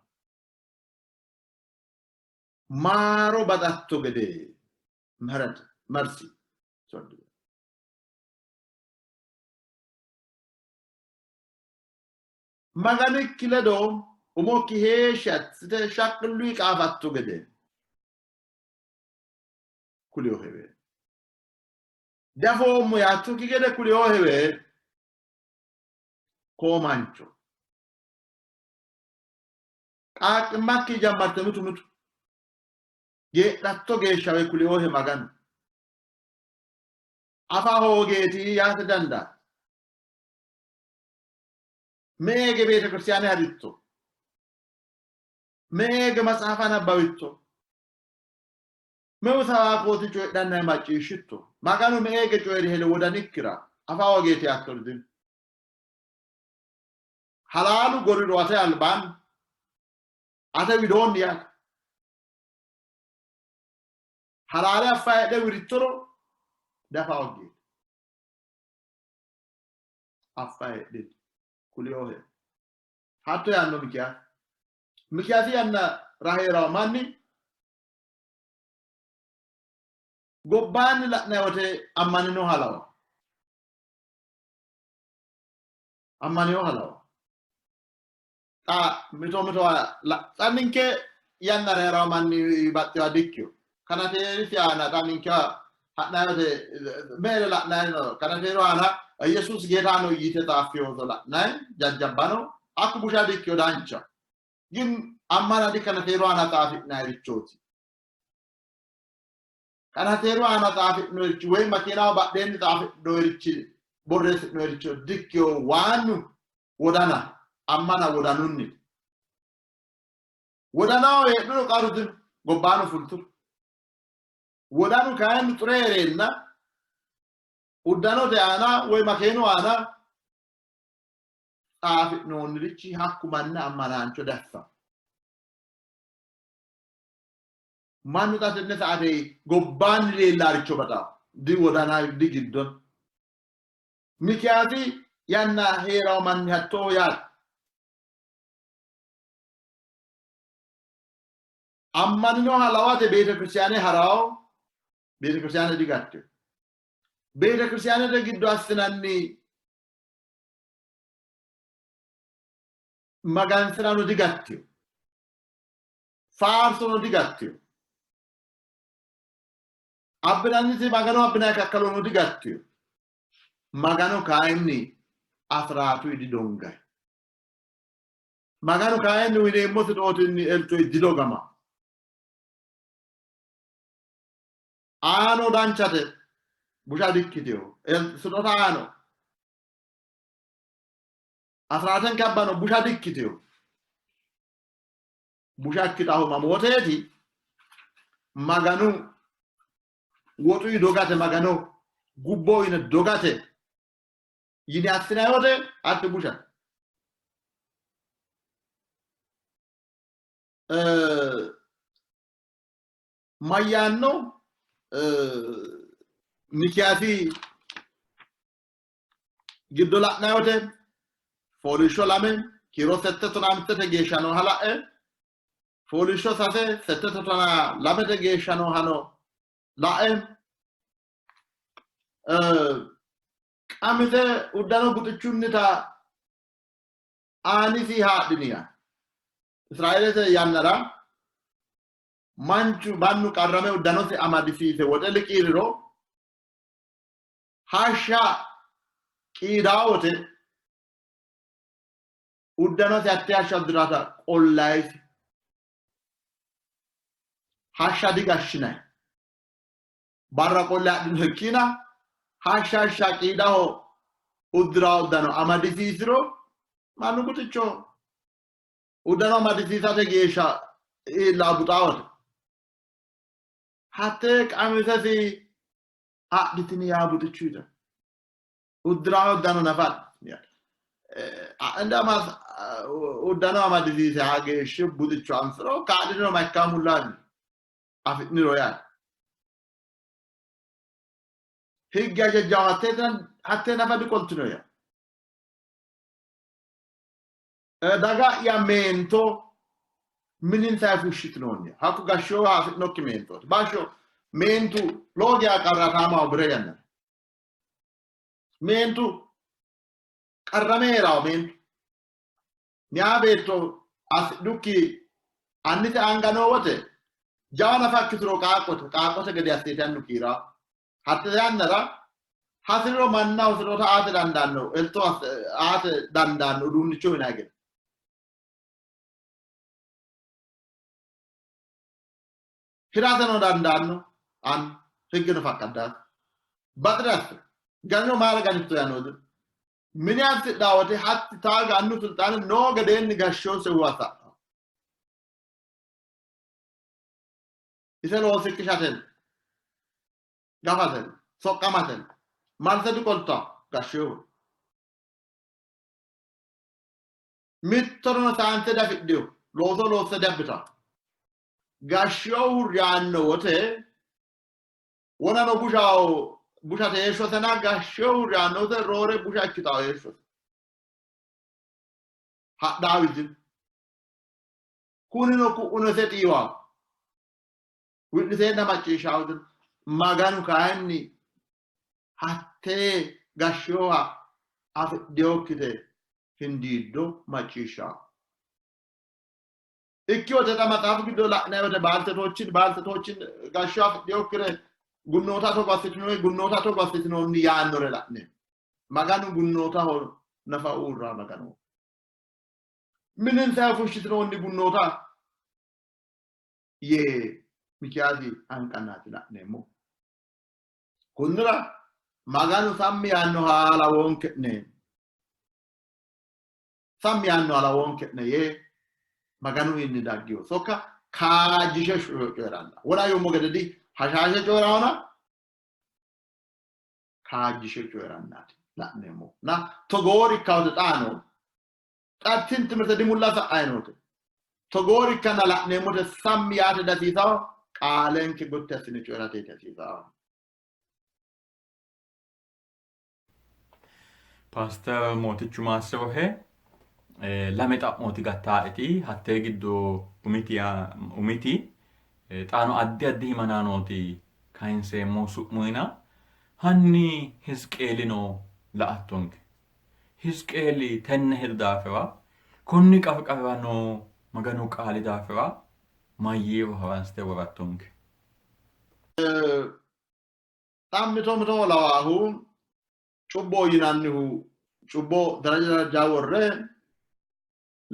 maaro baxatto gede ምህረት መርሲ Maganikki ledo umokki heeshshi assite shaqqillunni qaafatto gede kuliyohewe. Diafoommo yaattokki gede kuliyohewe. Koo mancho qaaqqimmakki jammarte mitu mitu geedhatto geeshshawe kuliyohe Maganu. Afa hoogeeti yaate dandaatto. Me''eege beetekiristiyaane haritto? Me''eege maxaafa nabbawitto? Meu sawaakooti coyidhanna macciishshitto? Maganu me''eege coyi'rihele wodanikkira afa hoogeeti yaattori dino. Halaalu goriro ate albaanni, ate widoonni yaate. Halaale affa heedhe wirittoro dafa hoogeeti. Affa heedhe kuliyohe. Hatto yaanno Mikiyaasi. Mikiyaasi yanna raheerawo manni gobbaanni la'nanni wote ammaninoha lawa. Ammaninoha lawa. Xa mito mitowa xa ninke yannara heerawo manni baxxewa dikkino. Kanateerisi aana xa ninkewa ha'nanni wote meere la'nanni no. Kanateeru aana Yesuusi ጌታ ነው yite xaaffinoto la'nanni jajjabbano hakku busha dikkino dancha. Gin ammana di kanateeru aana xaafi'nannirichooti. Kanateeru aana xaafi'noyirichi woy makeenaho badheenni xaafi'noyirichi borreessi'noyiricho dikkino waannu wodana ammana wodanunni. Wodanaho heedhuro qarru dino gobbaano fulturo. Wodanu kayinni xure hee'reenna uddanote aana woy makeenu aana xaafi'noonnirichi hakku manna ammanaancho daffa. Mannu xa tenne saate gobbaanni leellaaricho baxaa di wodana di giddon. Mikiyaasi yanna hee'rawo manni hattoo yaate. Ammaninoha lawate beetekiristiyaane harawo beetekiristiyaane digattino. Beetekiristiyaanete giddo assinanni Magansi'rano digattino. Faarsono digattino. Abbinanniti Magano abbinanni kakkalono digattino. Magano kayinni asiraatu didongayi. Maganu kayinni uyineemmo sidootinni eltoyi didogama. Aano danchate busha dikkitino. Sidota aano. Asiraatenke abbano busha dikkitino. Busha ikkitahu mamooteeti? Maganu woxuyi dogate Magano gubbo yine dogate yine assinanni wote hatti busha. Mayyaanno Mikiyaasi giddo la'nanni wote fooliishsho 2 kiiro 8 15 geeshsha nooha la'e fooliishsho 6 8 12 geeshsha noohano la'e qamise uddano buxichunnita aanisi haadhiniya Israeelete yannara manchu mannu qarrame uddanosi amadisiise woxe liqiiriro hashsha qiidaa wote uddanosi hatte hashsha uddirata qollayisi. Hashsha digashshinay. Barra qolle adhino ikkina hashsha hashsha qiidaho uddira uddano amadisiisiro mannu buxicho uddano amadisiisate geeshsha iilla buxaawote. Hattee qamisesi adhitini yaa buxichu yita. Uddira uddano nafa Indama uddano amadisiise hageeshshi buxicho anfiro kaa'liniro ma ikkaa mullaanni afi'niro yaate. Higge hajajjaho hattee nafa diqoltino yaa. Daga'ya meento mininsa fushshitinoonni. Hakku gashshooha afi'nokki meentooti. Bashsho meentu lowo geya qarrataamaho bire yannara. Meentu qarrame hee'rawo meentu. Meyaa beetto assidhukki annise anga noo wote jawa nafa ikkituro qaaqqote qaaqqote gede assite annu kiiraa. Hatte yannara hasi'riro mannaho hasi'rinota aate dandaanno, elto aate dandaanno uduunnicho yinanni gede. Hirateno dandaanno annu, higgeno faqqaddaati. Baxire asse, ganiro mayira ganitto yaanno dino. Mine assidhaa wote hatti taaga annu silxaane noo gedeenni gashshoose huwa sa'no. Ise loosikki shatenni, gafatenni, soqqamatenni malse diqoltanno gashshinohu. Mittoreno saante diafidhino, looso loosse diabbitanno. Gashshinohu reyanno wote wonano bushaho bushate heeshshosena gashshinohu reyanno wote roore busha ikkitanno heeshshose. Hadhaawi dino. Kunino ku'uno ise xiiwaho. Wi'liteenna macciishshahu dino. Maganu kayinni hattee gashshinoha afidhinokkite hindiiddo macciishshaho. Ikki wote xa maxaafu giddo la'nanni wote baaltetoochin baaltetoochin gashsho afidhinokkire gunnoota togo assitinoonni gunnoota togo assitinoonni yaannore la'ne. Maganu gunnootaho nafa uurra Maganoho. Mininsa fushshitinoonni gunnoota yee Mikiyaasi hanqannaati la'neemmo. Kunnira Maganu sammi yaannoha lawoonke'ne, sammi yaannoha lawoonke'ne yee Maganuwiinni daggino sokka kaajjishe coyi'ranna. Wona yoommo gede di hashaashe coyi'raona kaajjishe coyi'rannaati la'neemmo. Na togoori ikkawote xaano xa tini timirte dimulla sa'ayi noote. Togoori ikkanna la'neemmote sammi yaate dasiisawo qaalenke gotti assine coyi'rate hasiisawo. Paaster Mootichu Maassirohe lame xa'mooti gattaaeti hattee giddo umiti umiti xaano addi addi himanaanooti kayinseemmo su'muyina hanni Hizqeelino la''attonke. Hizqeeli tenne hedo daafira Konni qarqarira noo Maganu qaali daafira mayyeero haransite worattonke? Xa mito mito lawaahu cubbo yinannihu cubbo daraja daraja worre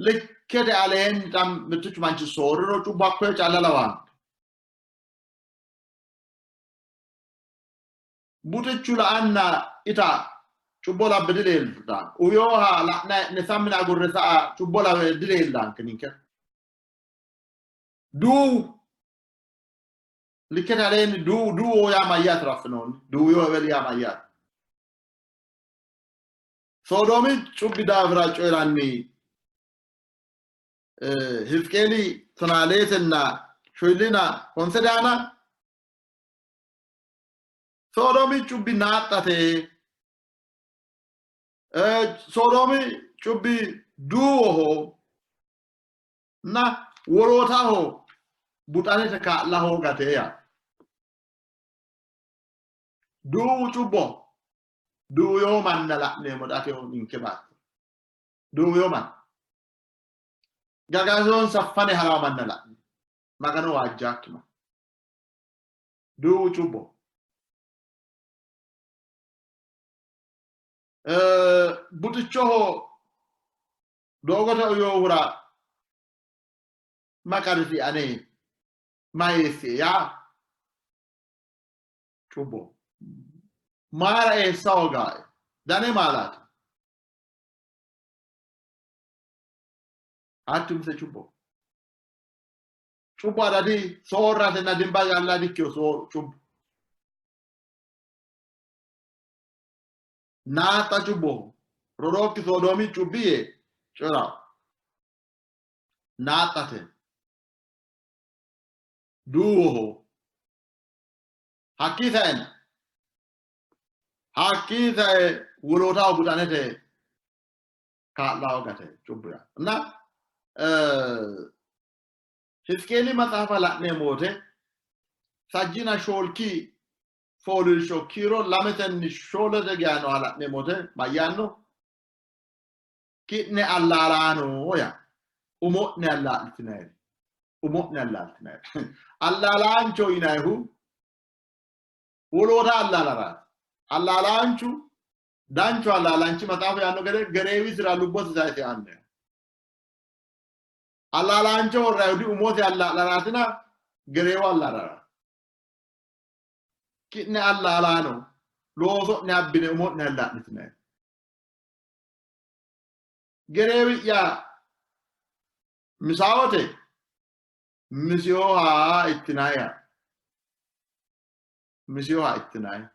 likkete aleenni xa mittichu manchi soorriro cubbo hakkoye calla lawaanke. Buxichu la'anna ita cubbo labbe dileeltanno. Uyooha la'na e'ne sammine agurre sa'a cubbo lawe dileellanke ninke. Duuwu likkete aleenni duuwu duuwo yaa mayyaate raffinoonni? Duuwiyo eweli yaa mayyaate? Soodoomi cubbi daafira coyi'ranni Hizqeeli tonaa shoyillina honse daana Soodoomi cubbi naaxxate. Soodoomi cubbi duuwoho na wolootaho buxanete kaa'la hoogate yaa. Duuwu cubbo duuwino manna la'neemmo xateho ninke baatto. Duuwino manna. Gagasonsa fane harawa manna la'ne. Magano waajjaakki manna. Duuwu cubbo. Buxichoho doogote uyoohura maqarisi ane mayeessie yaa cubbo. Maara eessa hoogae dane maalaati. Hatti umise cubbo. Cubbu adadi soorratenna dimba calla dikkino cubbu. Naaxxa cubboho. Rodookki Soodoomi cubbi yee coyi'ranno. Naaxxate. Duuwoho. Hakkii saeno hakkii sae wolootaho buxanete kaa'la hoogate cubbu yaa. Na Hizqeeli maxaafa la'neemmo wote sajjina shoolki fooliishsho kiiro lametenni shoolete geya nooha la'neemmo wote mayyaanno? Ki'ne allaalaano yaa umo'ne allaa'litinayiri umo'ne allaaltinayiri allaalaancho yinayihu woloota allaalaraati. Allaalaanchu danchu allaalaanchi maxaafu yaanno gede gereewisira lubbosi sayise aanno. Allaalaancho worrayihu di umosi allaa'laraatina gereewo allaalara. Ki'ne allaalaano looso'ne abbine umo'ne allaa'litinanni. Gereewi'ya misawote misiyoha ittinaya. Misiyoha ittinaya.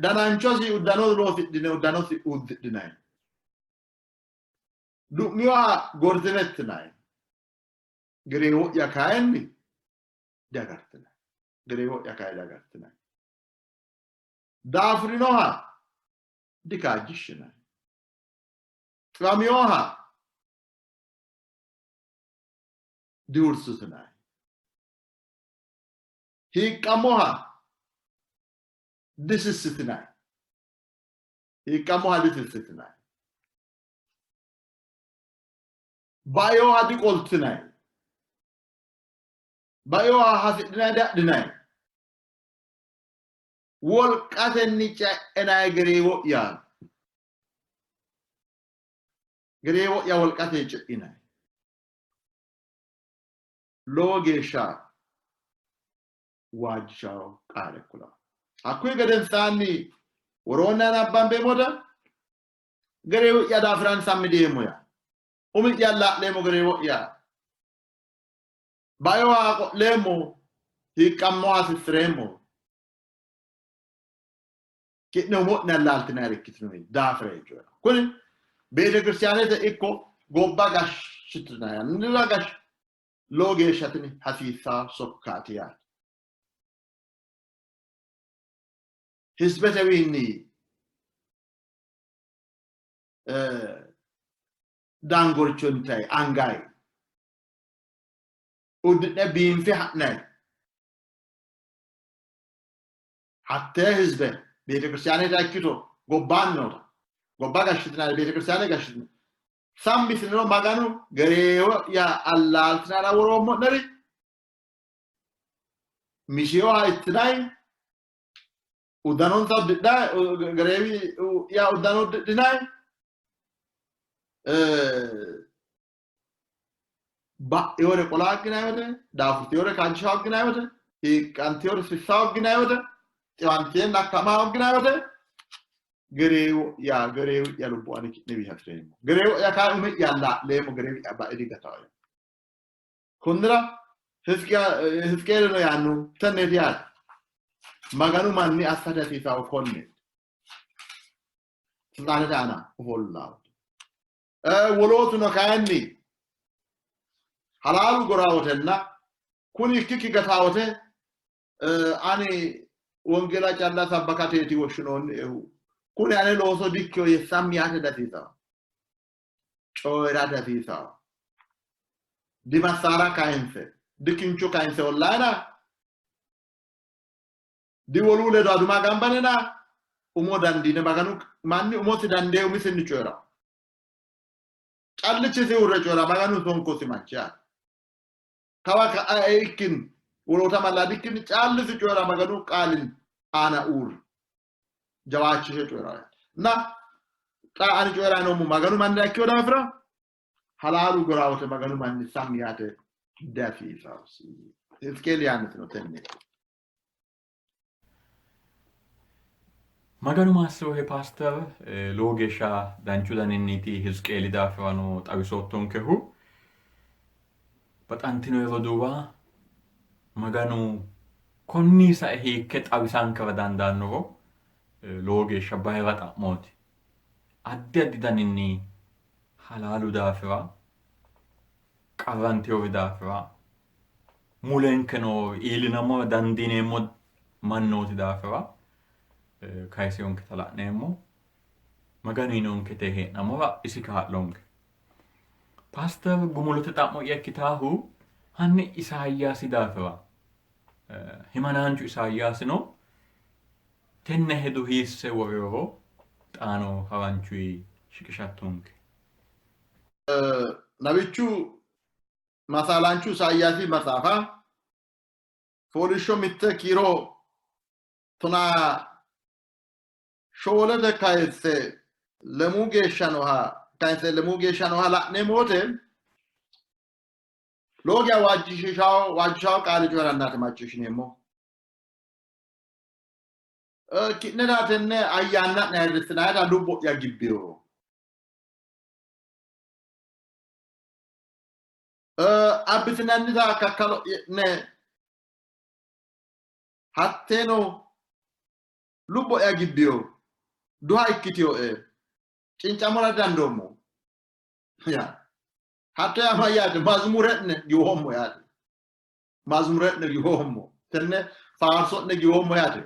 Dananchosi uddano loosidhine uddanosi uddidhinanni. Du'miyoha gortine ittinanni. Gereewo'ya kayinni diagartinanni. Gereewo'ya kayi diagartinanni. Daafurinoha dikaajjishshinanni. Xiwaminoha dihursitinanni. Hiiqqamoha disissitinanni. Hiiqqamoha disissitinanni. Bainoha diqoltinanni. Bainoha hasidhinanni diadhinanni. Wolqatenni ce'enanni gereewo'ya. Gereewo'ya wolqatenni ce'inanni. Lowo geeshsha waajjishawo qaale kula. Hakkuyi gedensaanni woroonni anabbambeemmota gereewo'ya daafira sammi diyeemmo yaa. Umi'ya allaa'leemmo gereewo'ya. Bainoha qo'leemmo, hiiqqammoha sissireemmo. Ki'ne umo'ne allaaltinannire ikkitinoonni daafira coyi'ra. Kuni beetekiristaanete ikko gobba gashshitinannira gashsh lowo geeshsha tini hasiissanno sokkaati yaate. Hizbetewiinni dangorcho intayi angayi uddi'ne biinfe ha'nayi hattee hizbe beetekiristaanete ikkito gobbaanni noota Gobba gashshitinanni, beetekiristaane gashshitinanni. Sammi yitiniro Maganu gereewo'ya allaaltinara woroommo'neri mishiyoha ittinanni, uddanonsa uddidhinanni, gereewi'ya uddano uddidhinanni, ba'inore qola hagginanni wote, daafurtinore kaajjisha hagginanni wote, hiiqqantinore sissa hagginanni wote, xiwanteenna akkama hagginanni wote, gereewo'ya gereewi'ya lubbo ani ki'newiinni hasi'reemmo. Gereewo'ya kayi umi'ya allaa'leemmo, gereewi'ya bae digataae. Konnira Hizqi'eelino yaannohu tenneeti yaate. Maganu manni assate hasiisannohu konneeti. Silxaanete aana ofollawo. Wolootuno kayinni halaalu gorawotenna kuni ikkikki gatawote ani wongeela calla sabbakateeti woshshinoonniehu kuni ane looso dikkiyo yee sammi yaate dihasiisanno. Coyi'ra dihasiisanno. Dimassaara kayinse, dikincho kayinse ollayina, diwolu ledo aduma gambanina, umo dandiine Maganu manni umosi dandee umisinni coyi'ra. Callichisi uurre coyi'ra Maganu sonkosi manchi yaate. Kawa ka'a eikkinni woloota mallaa dikkinni callisi coyi'ra Maganu qaalin aana uurre jawaachishe coyi'ra yaate. Na xa ani coyi'ra noommo Maganu manni ikkino daafira halaalu gorawote Maganu manni sammi yaate dihasiisaosi. Hizqeeli yaannotino tenneeti. Maganu maassirohe paaster, lowo geeshsha danchu daninniiti Hizqeeli daafirano xawisoottonkehu. Baxantino roduuwa, Maganu konni sae hiikke xawisankera dandaannoro lowo geeshsha bayira xa'mooti. Addi addi daninni halaalu daafira, qarrantinori daafira, mulenke noo iillinammora dandiineemmo mannooti daafira kayisinonketa la'neemmo. Maganu yinonkete hee'nammora isi kaa'lonke. Paaster gumulote xa'mo'ya ikkitaahu hanni Isaayyaasi daafira himanaanchu Isaayyaasino tenne hedo hiisse woreworo xaano haranchuyi shiqishattonke. Nabichu Masaalaanchu Isaayyaasi maxaafa fooliishsho mitte kiiro 14te kayisse lemuu geeshsha nooha kayinse lemuu geeshsha nooha la'neemmo wote lowo geya waajjishishawo waajjishawo qaali coyi'rannaati macciishshineemmo. Ki'nera tenne ayyaanna'ne ayirrissinannita lubbo'ya gibbino. Abbitinannita kakkalo'ne hatteeno lubbo'ya gibbino, duha ikkitinoe, cincamora didandoommo. Ya. Hatto yaa mayyaate? Mazimure'ne giwoommo yaate. Mazimure'ne giwoommo. Tenne faarso'ne giwoommo yaate.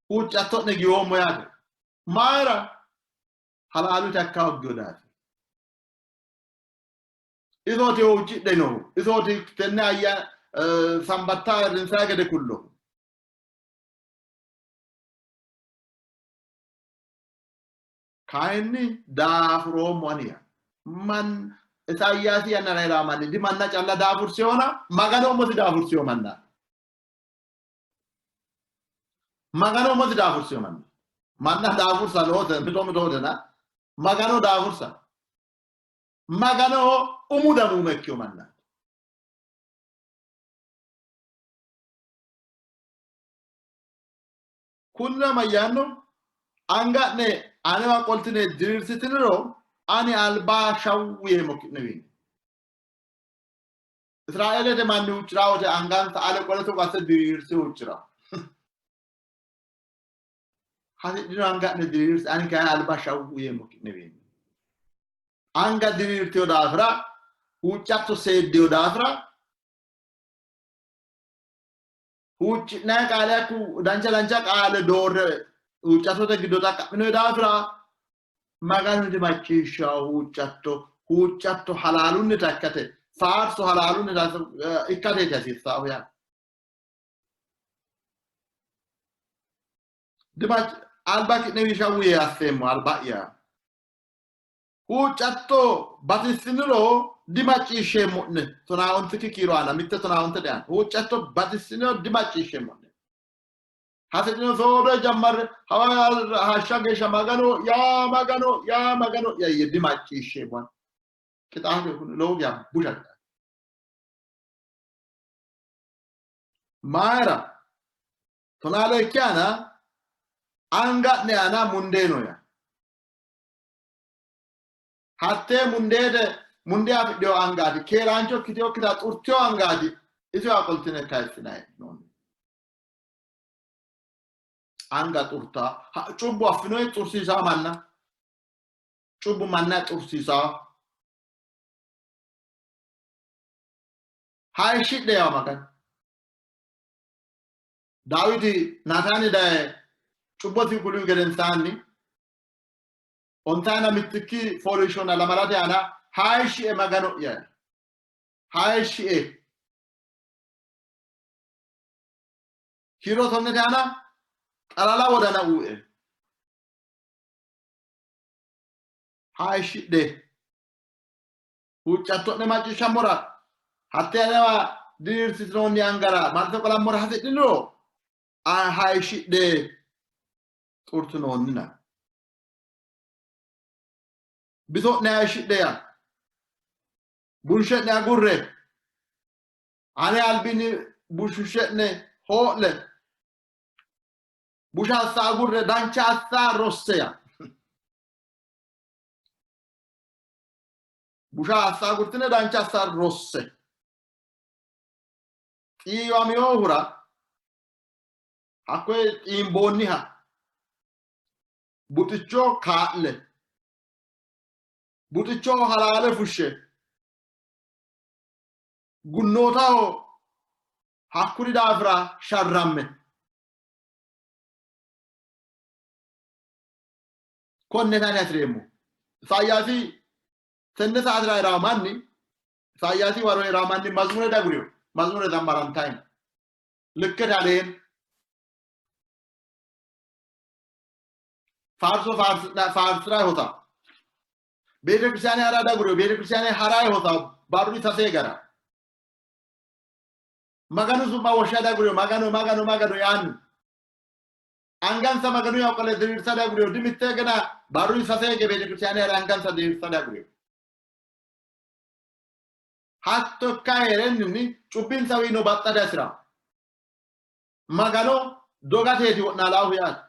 Huuccatto'ne giwoommo yaate. Mayira? Halaalu takka hoggino daafira. Isooti huuccidhe noohu. Isooti tenne ayya sambatta ayirrinsanni gede kullohu. Kayinni daafuroommo ani yaa. Man Isaayyaasi yannara hee'raa manni di manna calla daafursihona Magano umosi daafursiho manna. Magano umosi daafursiho manna. Manna daafursa noote mito mitootena Magano daafursa. Maganoho umu damuume ikkino manna. Kunnira mayyaanno? Anga'ne anewa qoltine diriirsitiniro ani alba shawwu yeemmo ki'newiinni. Israeelete manni huucci'ra wote angansa ale qole togo asse diriirse huucci'ra. Hasidhino anga'ne diriirse ani kayi alba shawwu yeemmo ki'newiinni. Anga diriirtino daafira huuccatto seeddino daafira huucci'nanni qaale hakku dancha dancha qaale doorre huuccattote giddo xaqqa'minoyi daafira Maganu dimacciishshawo huuccatto huuccatto halaalunnita ikkate faarso halaalunnita ikkateeti hasiissaahu yaate. Alba ki'ne shawwu yee asseemmo alba'ya. Huuccatto batissiniro dimacciishsheemmo'ne. Tonaa ontikki kiiro aana mitte tonaa onte de'an. Huuccatto batissiniro dimacciishsheemmo'ne. Hasidhino soodo jammarre hawa hashsha geeshsha Magano yaa Magano yaa Magano ya yee dimacciishsheemmo'ne. Qixaate kuni lowo geya busha qixaate. Mayira? Tonaa leekki aana anga'ne aana mundee no yaa. Hattee mundeete mundee afidhino angaati, keeraancho ikkitinokkita xurtino angaati isiwa qoltine kayissinanni hee'noonni. Anga xurta, cubbu affinoyi xursiisaa manna, cubbu manna xursiisaa. Hayishshidhe yaa Maganu. Daawiti Naataani daye cubbosi kulihu gedensaanni Ontaayina mittikki fooliishshonna lamalate aana hayishshie Magano'ya, hayishshie. Kiiro tonnete aana xalala wodana uue. Hayishshidhe. Huuccatto'ne macciishshammora hatte anewa diriirsitinoonni angara marte qolammora hasidhiniro hayishshidhe xurtinoonnina. Biso'ne hayishshidhe yaa bunshe'ne agurre, ane albinni bushushshe'ne hoo'le, busha assa agurre dancha assa rosse yaa. Busha assa agurtine dancha assa rosse. Xiiwaminohura hakkoye xiimboonniha buxicho kaa'le, buxichoho halaale fushshe, gunnootaho hakkuri daafira sharramme. Konne tani hasi'reemmo. Isayaasi tenne saatira hee'rawo manni, Isayaasi waro hee'rawo manni mazmure dagurino. Mazmure zammarantayi likkete aleen faarso faarsira hota. Beetekiristiyaane hara dagurino. Beetekiristiyaane hara hota barru sase gara. Maganu su'ma woshsha dagurino. Magano Magano Magano yaanni. Angansa Maganu yawo qole diriirsa dagurino. Dimitte gana barru sase hige beetekiristiyaane hara angansa diriirsa dagurino. Hatto ikka hee'renninni cubbinsawiino baxxa dihasi'ranno. Magano dogateeti wo'naalaahu yaate.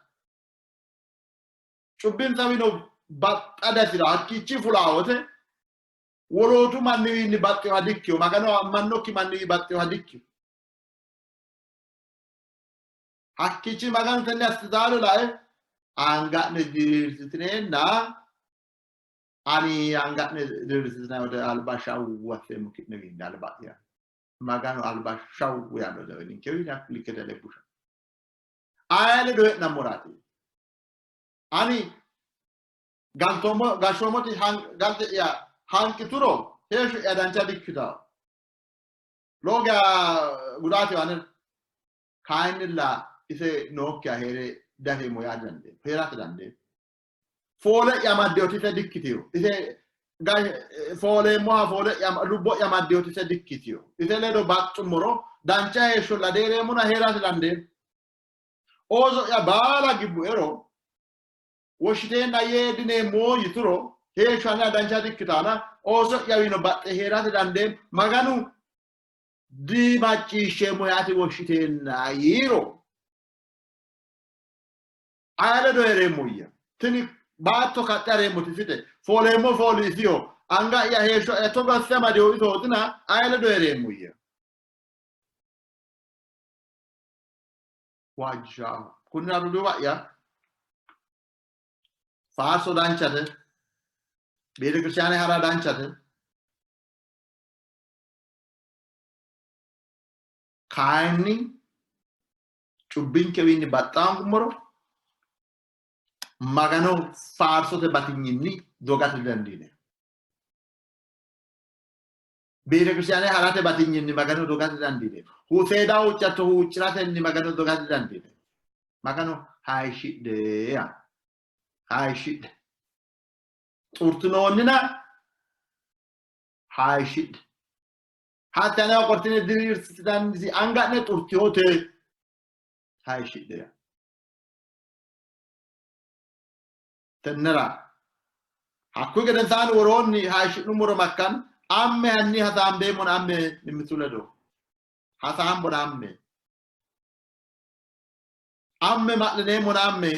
Cubbinsawiino baxxa dihasi'ranno. Hakkiichi fulaa wote wolootu manniwiinni baxxinoha dikkino. Magano ammannokki manniwi baxxinoha dikkino. Hakkiichi Maganu tenne assitaano lae anga'ne diriirsitineenna ani anga'ne diriirsitinanni wote alba shawwu asseemmo ki'newiinni alba'ya. Maganu alba shawwu yaanno dawe ninkewiinni hakku likkete lebbusha. Aye ledo hee'nammoraati? Ani galtoommo gashshoommoti galte'ya hanqituro heeshsho'ya dancha dikkitanno. Lowo geya gudaateho anera. Kayinnilla ise nookkiha hee're dafeemmo yaa didandeemmo. Hee'rate dandeemmo. Foole'ya amaddinoti ise dikkitino. Ise fooleemmoha foole'ya lubbo'ya amaddinoti ise dikkitino. Ise ledo baxxummoro dancha heeshsholla dihee'reemmona hee'rate dandeemmo. Ooso'ya baala gibbuero woshshiteenna yee dineemmo yituro heeshsho anera dancha dikkitaana ooso'yawiino baxxe hee'rate dandeemmo. Maganu dimacciishsheemmo yaate woshshiteenna yiiro aye ledo hee'reemmoyya? Tini baatto kaxxe hareemmoti isite, fooleemmo fooli isiho, anga'ya heeshsho'ya togo asse amadinohu isootina aye ledo hee'reemmoyya? Waajjishaho. Kunnira roduuwa'ya, faarso danchate, beetekiristiyaane ha'ra danchate, kayinni cubbinkewiinni baxxa hoongummoro Magano faarsote batinyinni dogate didandiineemmo. Beetekiristiyaane ha'rate batinyinni Magano dogate didandiineemmo. Seeda huuccatto huucci'ratenni Magano dogate didandiineemmo. Magano hayishshidhe yaa hayishshidhe. Xurtinoonnina hayishshidhe. Hatte anewa qortine diriirsitinannisi anga'ne xurtinote hayishshidhe yaa. Tennera hakkuyi gedensaanni woroonni hayishshi'nummoro makkan amme hanni hasaambeemmona amme mimmitu ledo hasaambona amme amme ma'lineemmona amme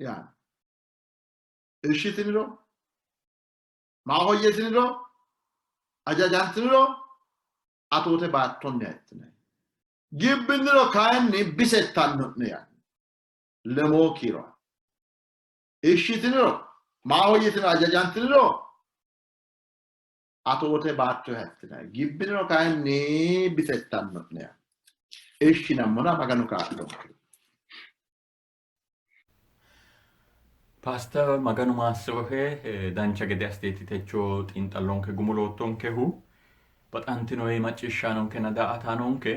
yaanno. Ishshi tiniro maahoyye tiniro ajajantiniro atoote baattonniha ittinanni. Gibbiniro kayinni bisettanno'ne yaanno. Lemoo kiiro. Ishshitiniro maahoyye tiniro ajajantiniro atoote baattoha ittinanni. Gibbiniro kayinni bisettanno'ne yaanno. Ishshinammona Maganu kaa'lonke. Paaster Maganu maassirohe dancha gede assiteeti techo xiinxallonke gumuloottonkehu. Baxantinori macciishshaanonkenna daa''ataanonke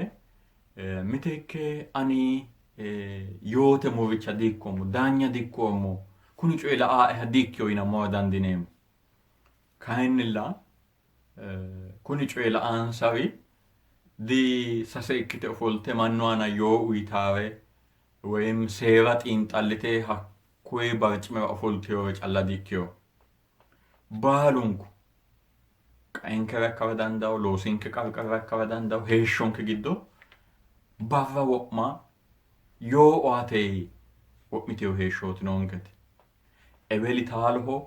miteekke ani yoote murricha diikkoommo, daanya diikkoommo, kuni coyi la''aeha diikkino yinammora dandiineemmo. Kayinnilla kuni coyi la''aansari di sase ikkite ofolte mannu aana yoo uyitaare woyim seera xiinxallite hakkuyi barcimira ofoltinore calla di''ikkino. Baalunku qaenkera ikkara dandaanno, loosinke qarqarira ikkara dandaanno, heeshshonke giddo barra wo'ma yoo oate wo'mitino heeshshooti noonketi. Eweli taaloho,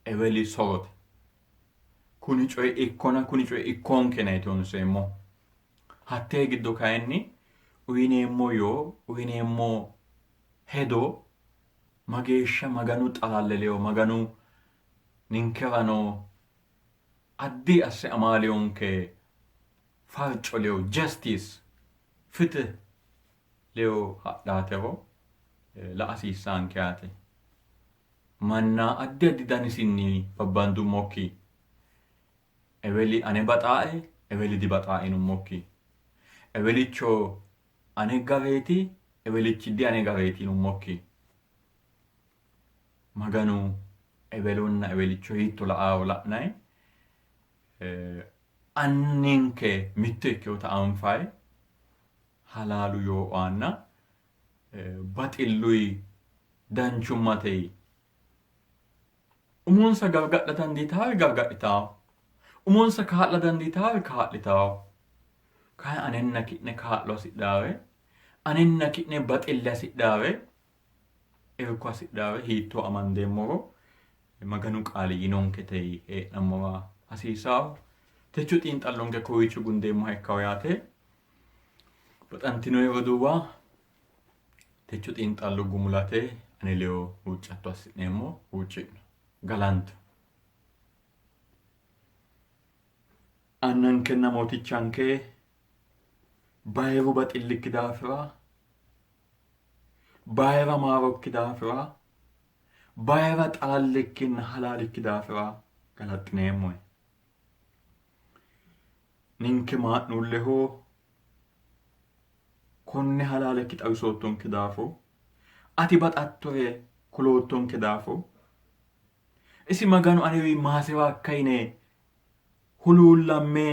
eweli sorote. Kuni coyi ikkona, kuni coyi ikkoonkena yite honseemmo. Hattee giddo kayinni uyineemmo yoo, uyineemmo hedo mageeshsha Maganu xalalle ledo, Maganu ninkerano addi asse amaaleyonke farco ledo, justice, fitih ledo hadhaatero la'a hasiissaanke yaate. Manna addi addi danisinni babbandummokki Eweli ane baxaae, eweli dibaxaae yinummokki, ewelicho ane gareeti, ewelichi di ane gareeti yinummokki, Maganu ewelonna ewelicho hiitto la'aaro la'nayi, anninke mitto ikkinota anfayi, halaalu yoo aanna baxilluyi danchummatey Umonsa gargadha dandiitaari gargadhitawo. Umonsa kaa'la dandiitaari kaa'litawo. Kayi anenna ki'ne kaa'lo hasidhaare, anenna ki'ne baxille hasidhaare, irko hasidhaare hiittoo amandeemmoro Maganu qaali yinonkete hee'nammora hasiisawo. Techo xiinxallonke kowiicho gundeemmoha ikkawo yaate. Baxantinoyi roduuwa, techo xiinxallo gumulate ane ledo huuccatto assi'neemmo. Huucci'no. Galanto. Annankenna Mootichanke, bayiru baxillikki daafira, bayira maarokki daafira, bayira xalallikkinna halaalikki daafira galaxxineemmohe. Ninke maa'nuulleho konne halaalekki xawisoottonke daafo, ati baxattore kuloottonke daafo, isi Maganu anewi maasi'rakka yine huluullamme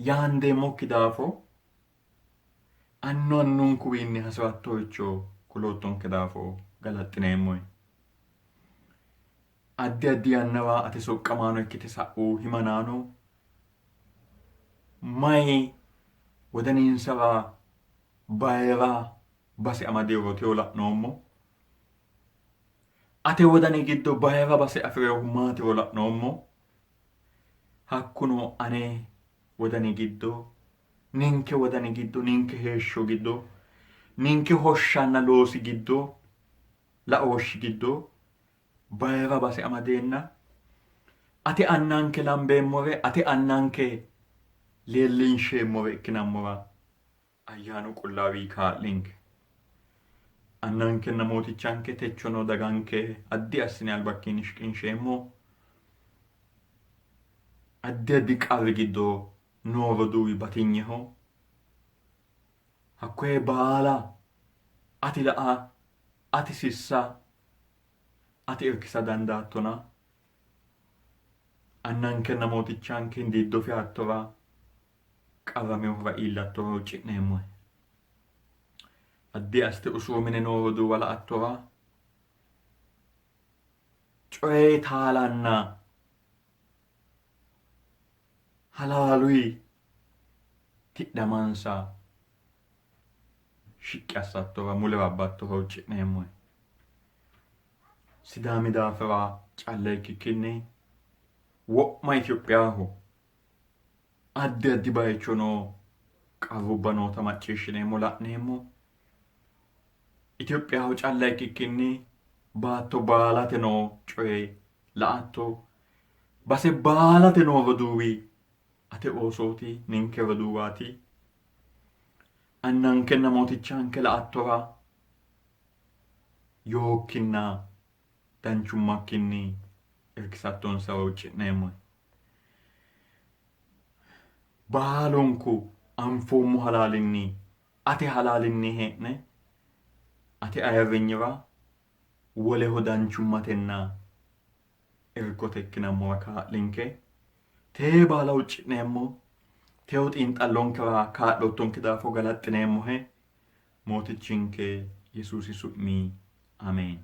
yaandeemmokki daafo, annu annunkuwiinni hasi'rattoricho kuloottonke daafo galaxxineemmohe. Addi addi yannara ate soqqamaano ikkite sa'u himanaano mayi wodaninsara bayira base amadinoro la'noommo. Ate wodani giddo bayira base afi'rinohu maatiro la'noommo. Hakkuno ane wodani giddo, ninke wodani giddo, ninke heeshsho giddo, ninke hoshshanna loosi giddo, laooshshi giddo bayira base amadeenna ate annanke lambeemmore, ate annanke leellinsheemmore ikkinammora ayyaanu qullaawi kaa'linke. Annankenna mootichanke techono daganke addi assine albakkiinni shiqinsheemmo. Addi addi qarri giddo noo roduuwi batinyeho. Hakkoye baala ati la'a Ati sissa, ati irkisa dandaattona, Annankenna Mootichanke hindiiddo feyaattora, qarraminohura iillattora huucci'neemmohe. Addi assite usuru mine noo roduuwa la''attora, coye taalanna halaaluyi tidhamansa shiqqi assattora mulewa abbattora huucci'neemmohe. Sidaami daafira calla ikkikkinni wo'ma Itophiyaho addi addi bayicho noo qarrubba noota macciishshineemmo, la'neemmo. Itophiyaho calla ikkikkinni baatto baalate noo coye la''atto. Base baalate noo roduuwi ate oosooti, ninke roduuwaati. Annankenna Mootichanke la''attora yookkinna danchummakkinni irkisattonsara huucci'neemmohe. Baalunku anfoommo halaalinni ate halaalinni hee'ne ate ayirrinyira woleho danchummatenna irkote ikkinammora kaa'linke. Tee baala huucci'neemmo. Teyo xiinxallonkera kaa'loottonke daafo galaxxineemmohe. Mootichinke Yesuusi su'mi Ameen.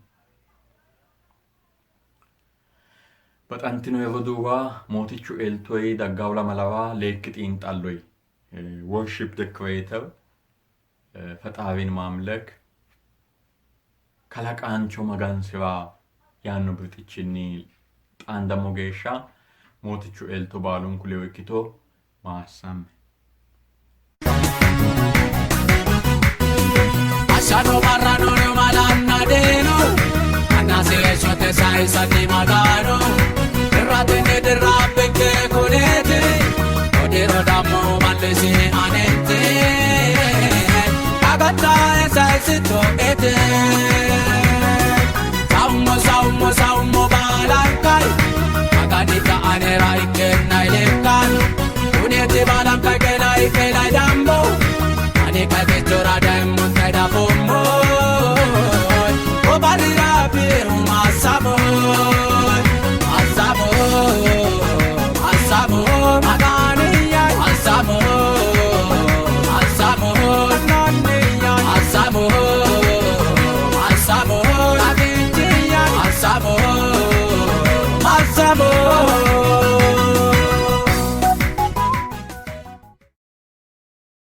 Baxantinoe roduuwa, Mootichu eltoyi daggawo lamalawa leekki xiinxalloyi Worship the Creator ፈጣሪን ማምለክ kalaqaancho magansi'ra yaanno birxichinni xaandammo geeshsha Mootichu elto baalunku ledo ikkito. Maassamme. Ashano barrano malanna deenu Annasi heeshshote sayisati maganu Dirratenni dirra bikke kuneeti Odiro dammo mallisi aneeti Agatta sayisitto ete.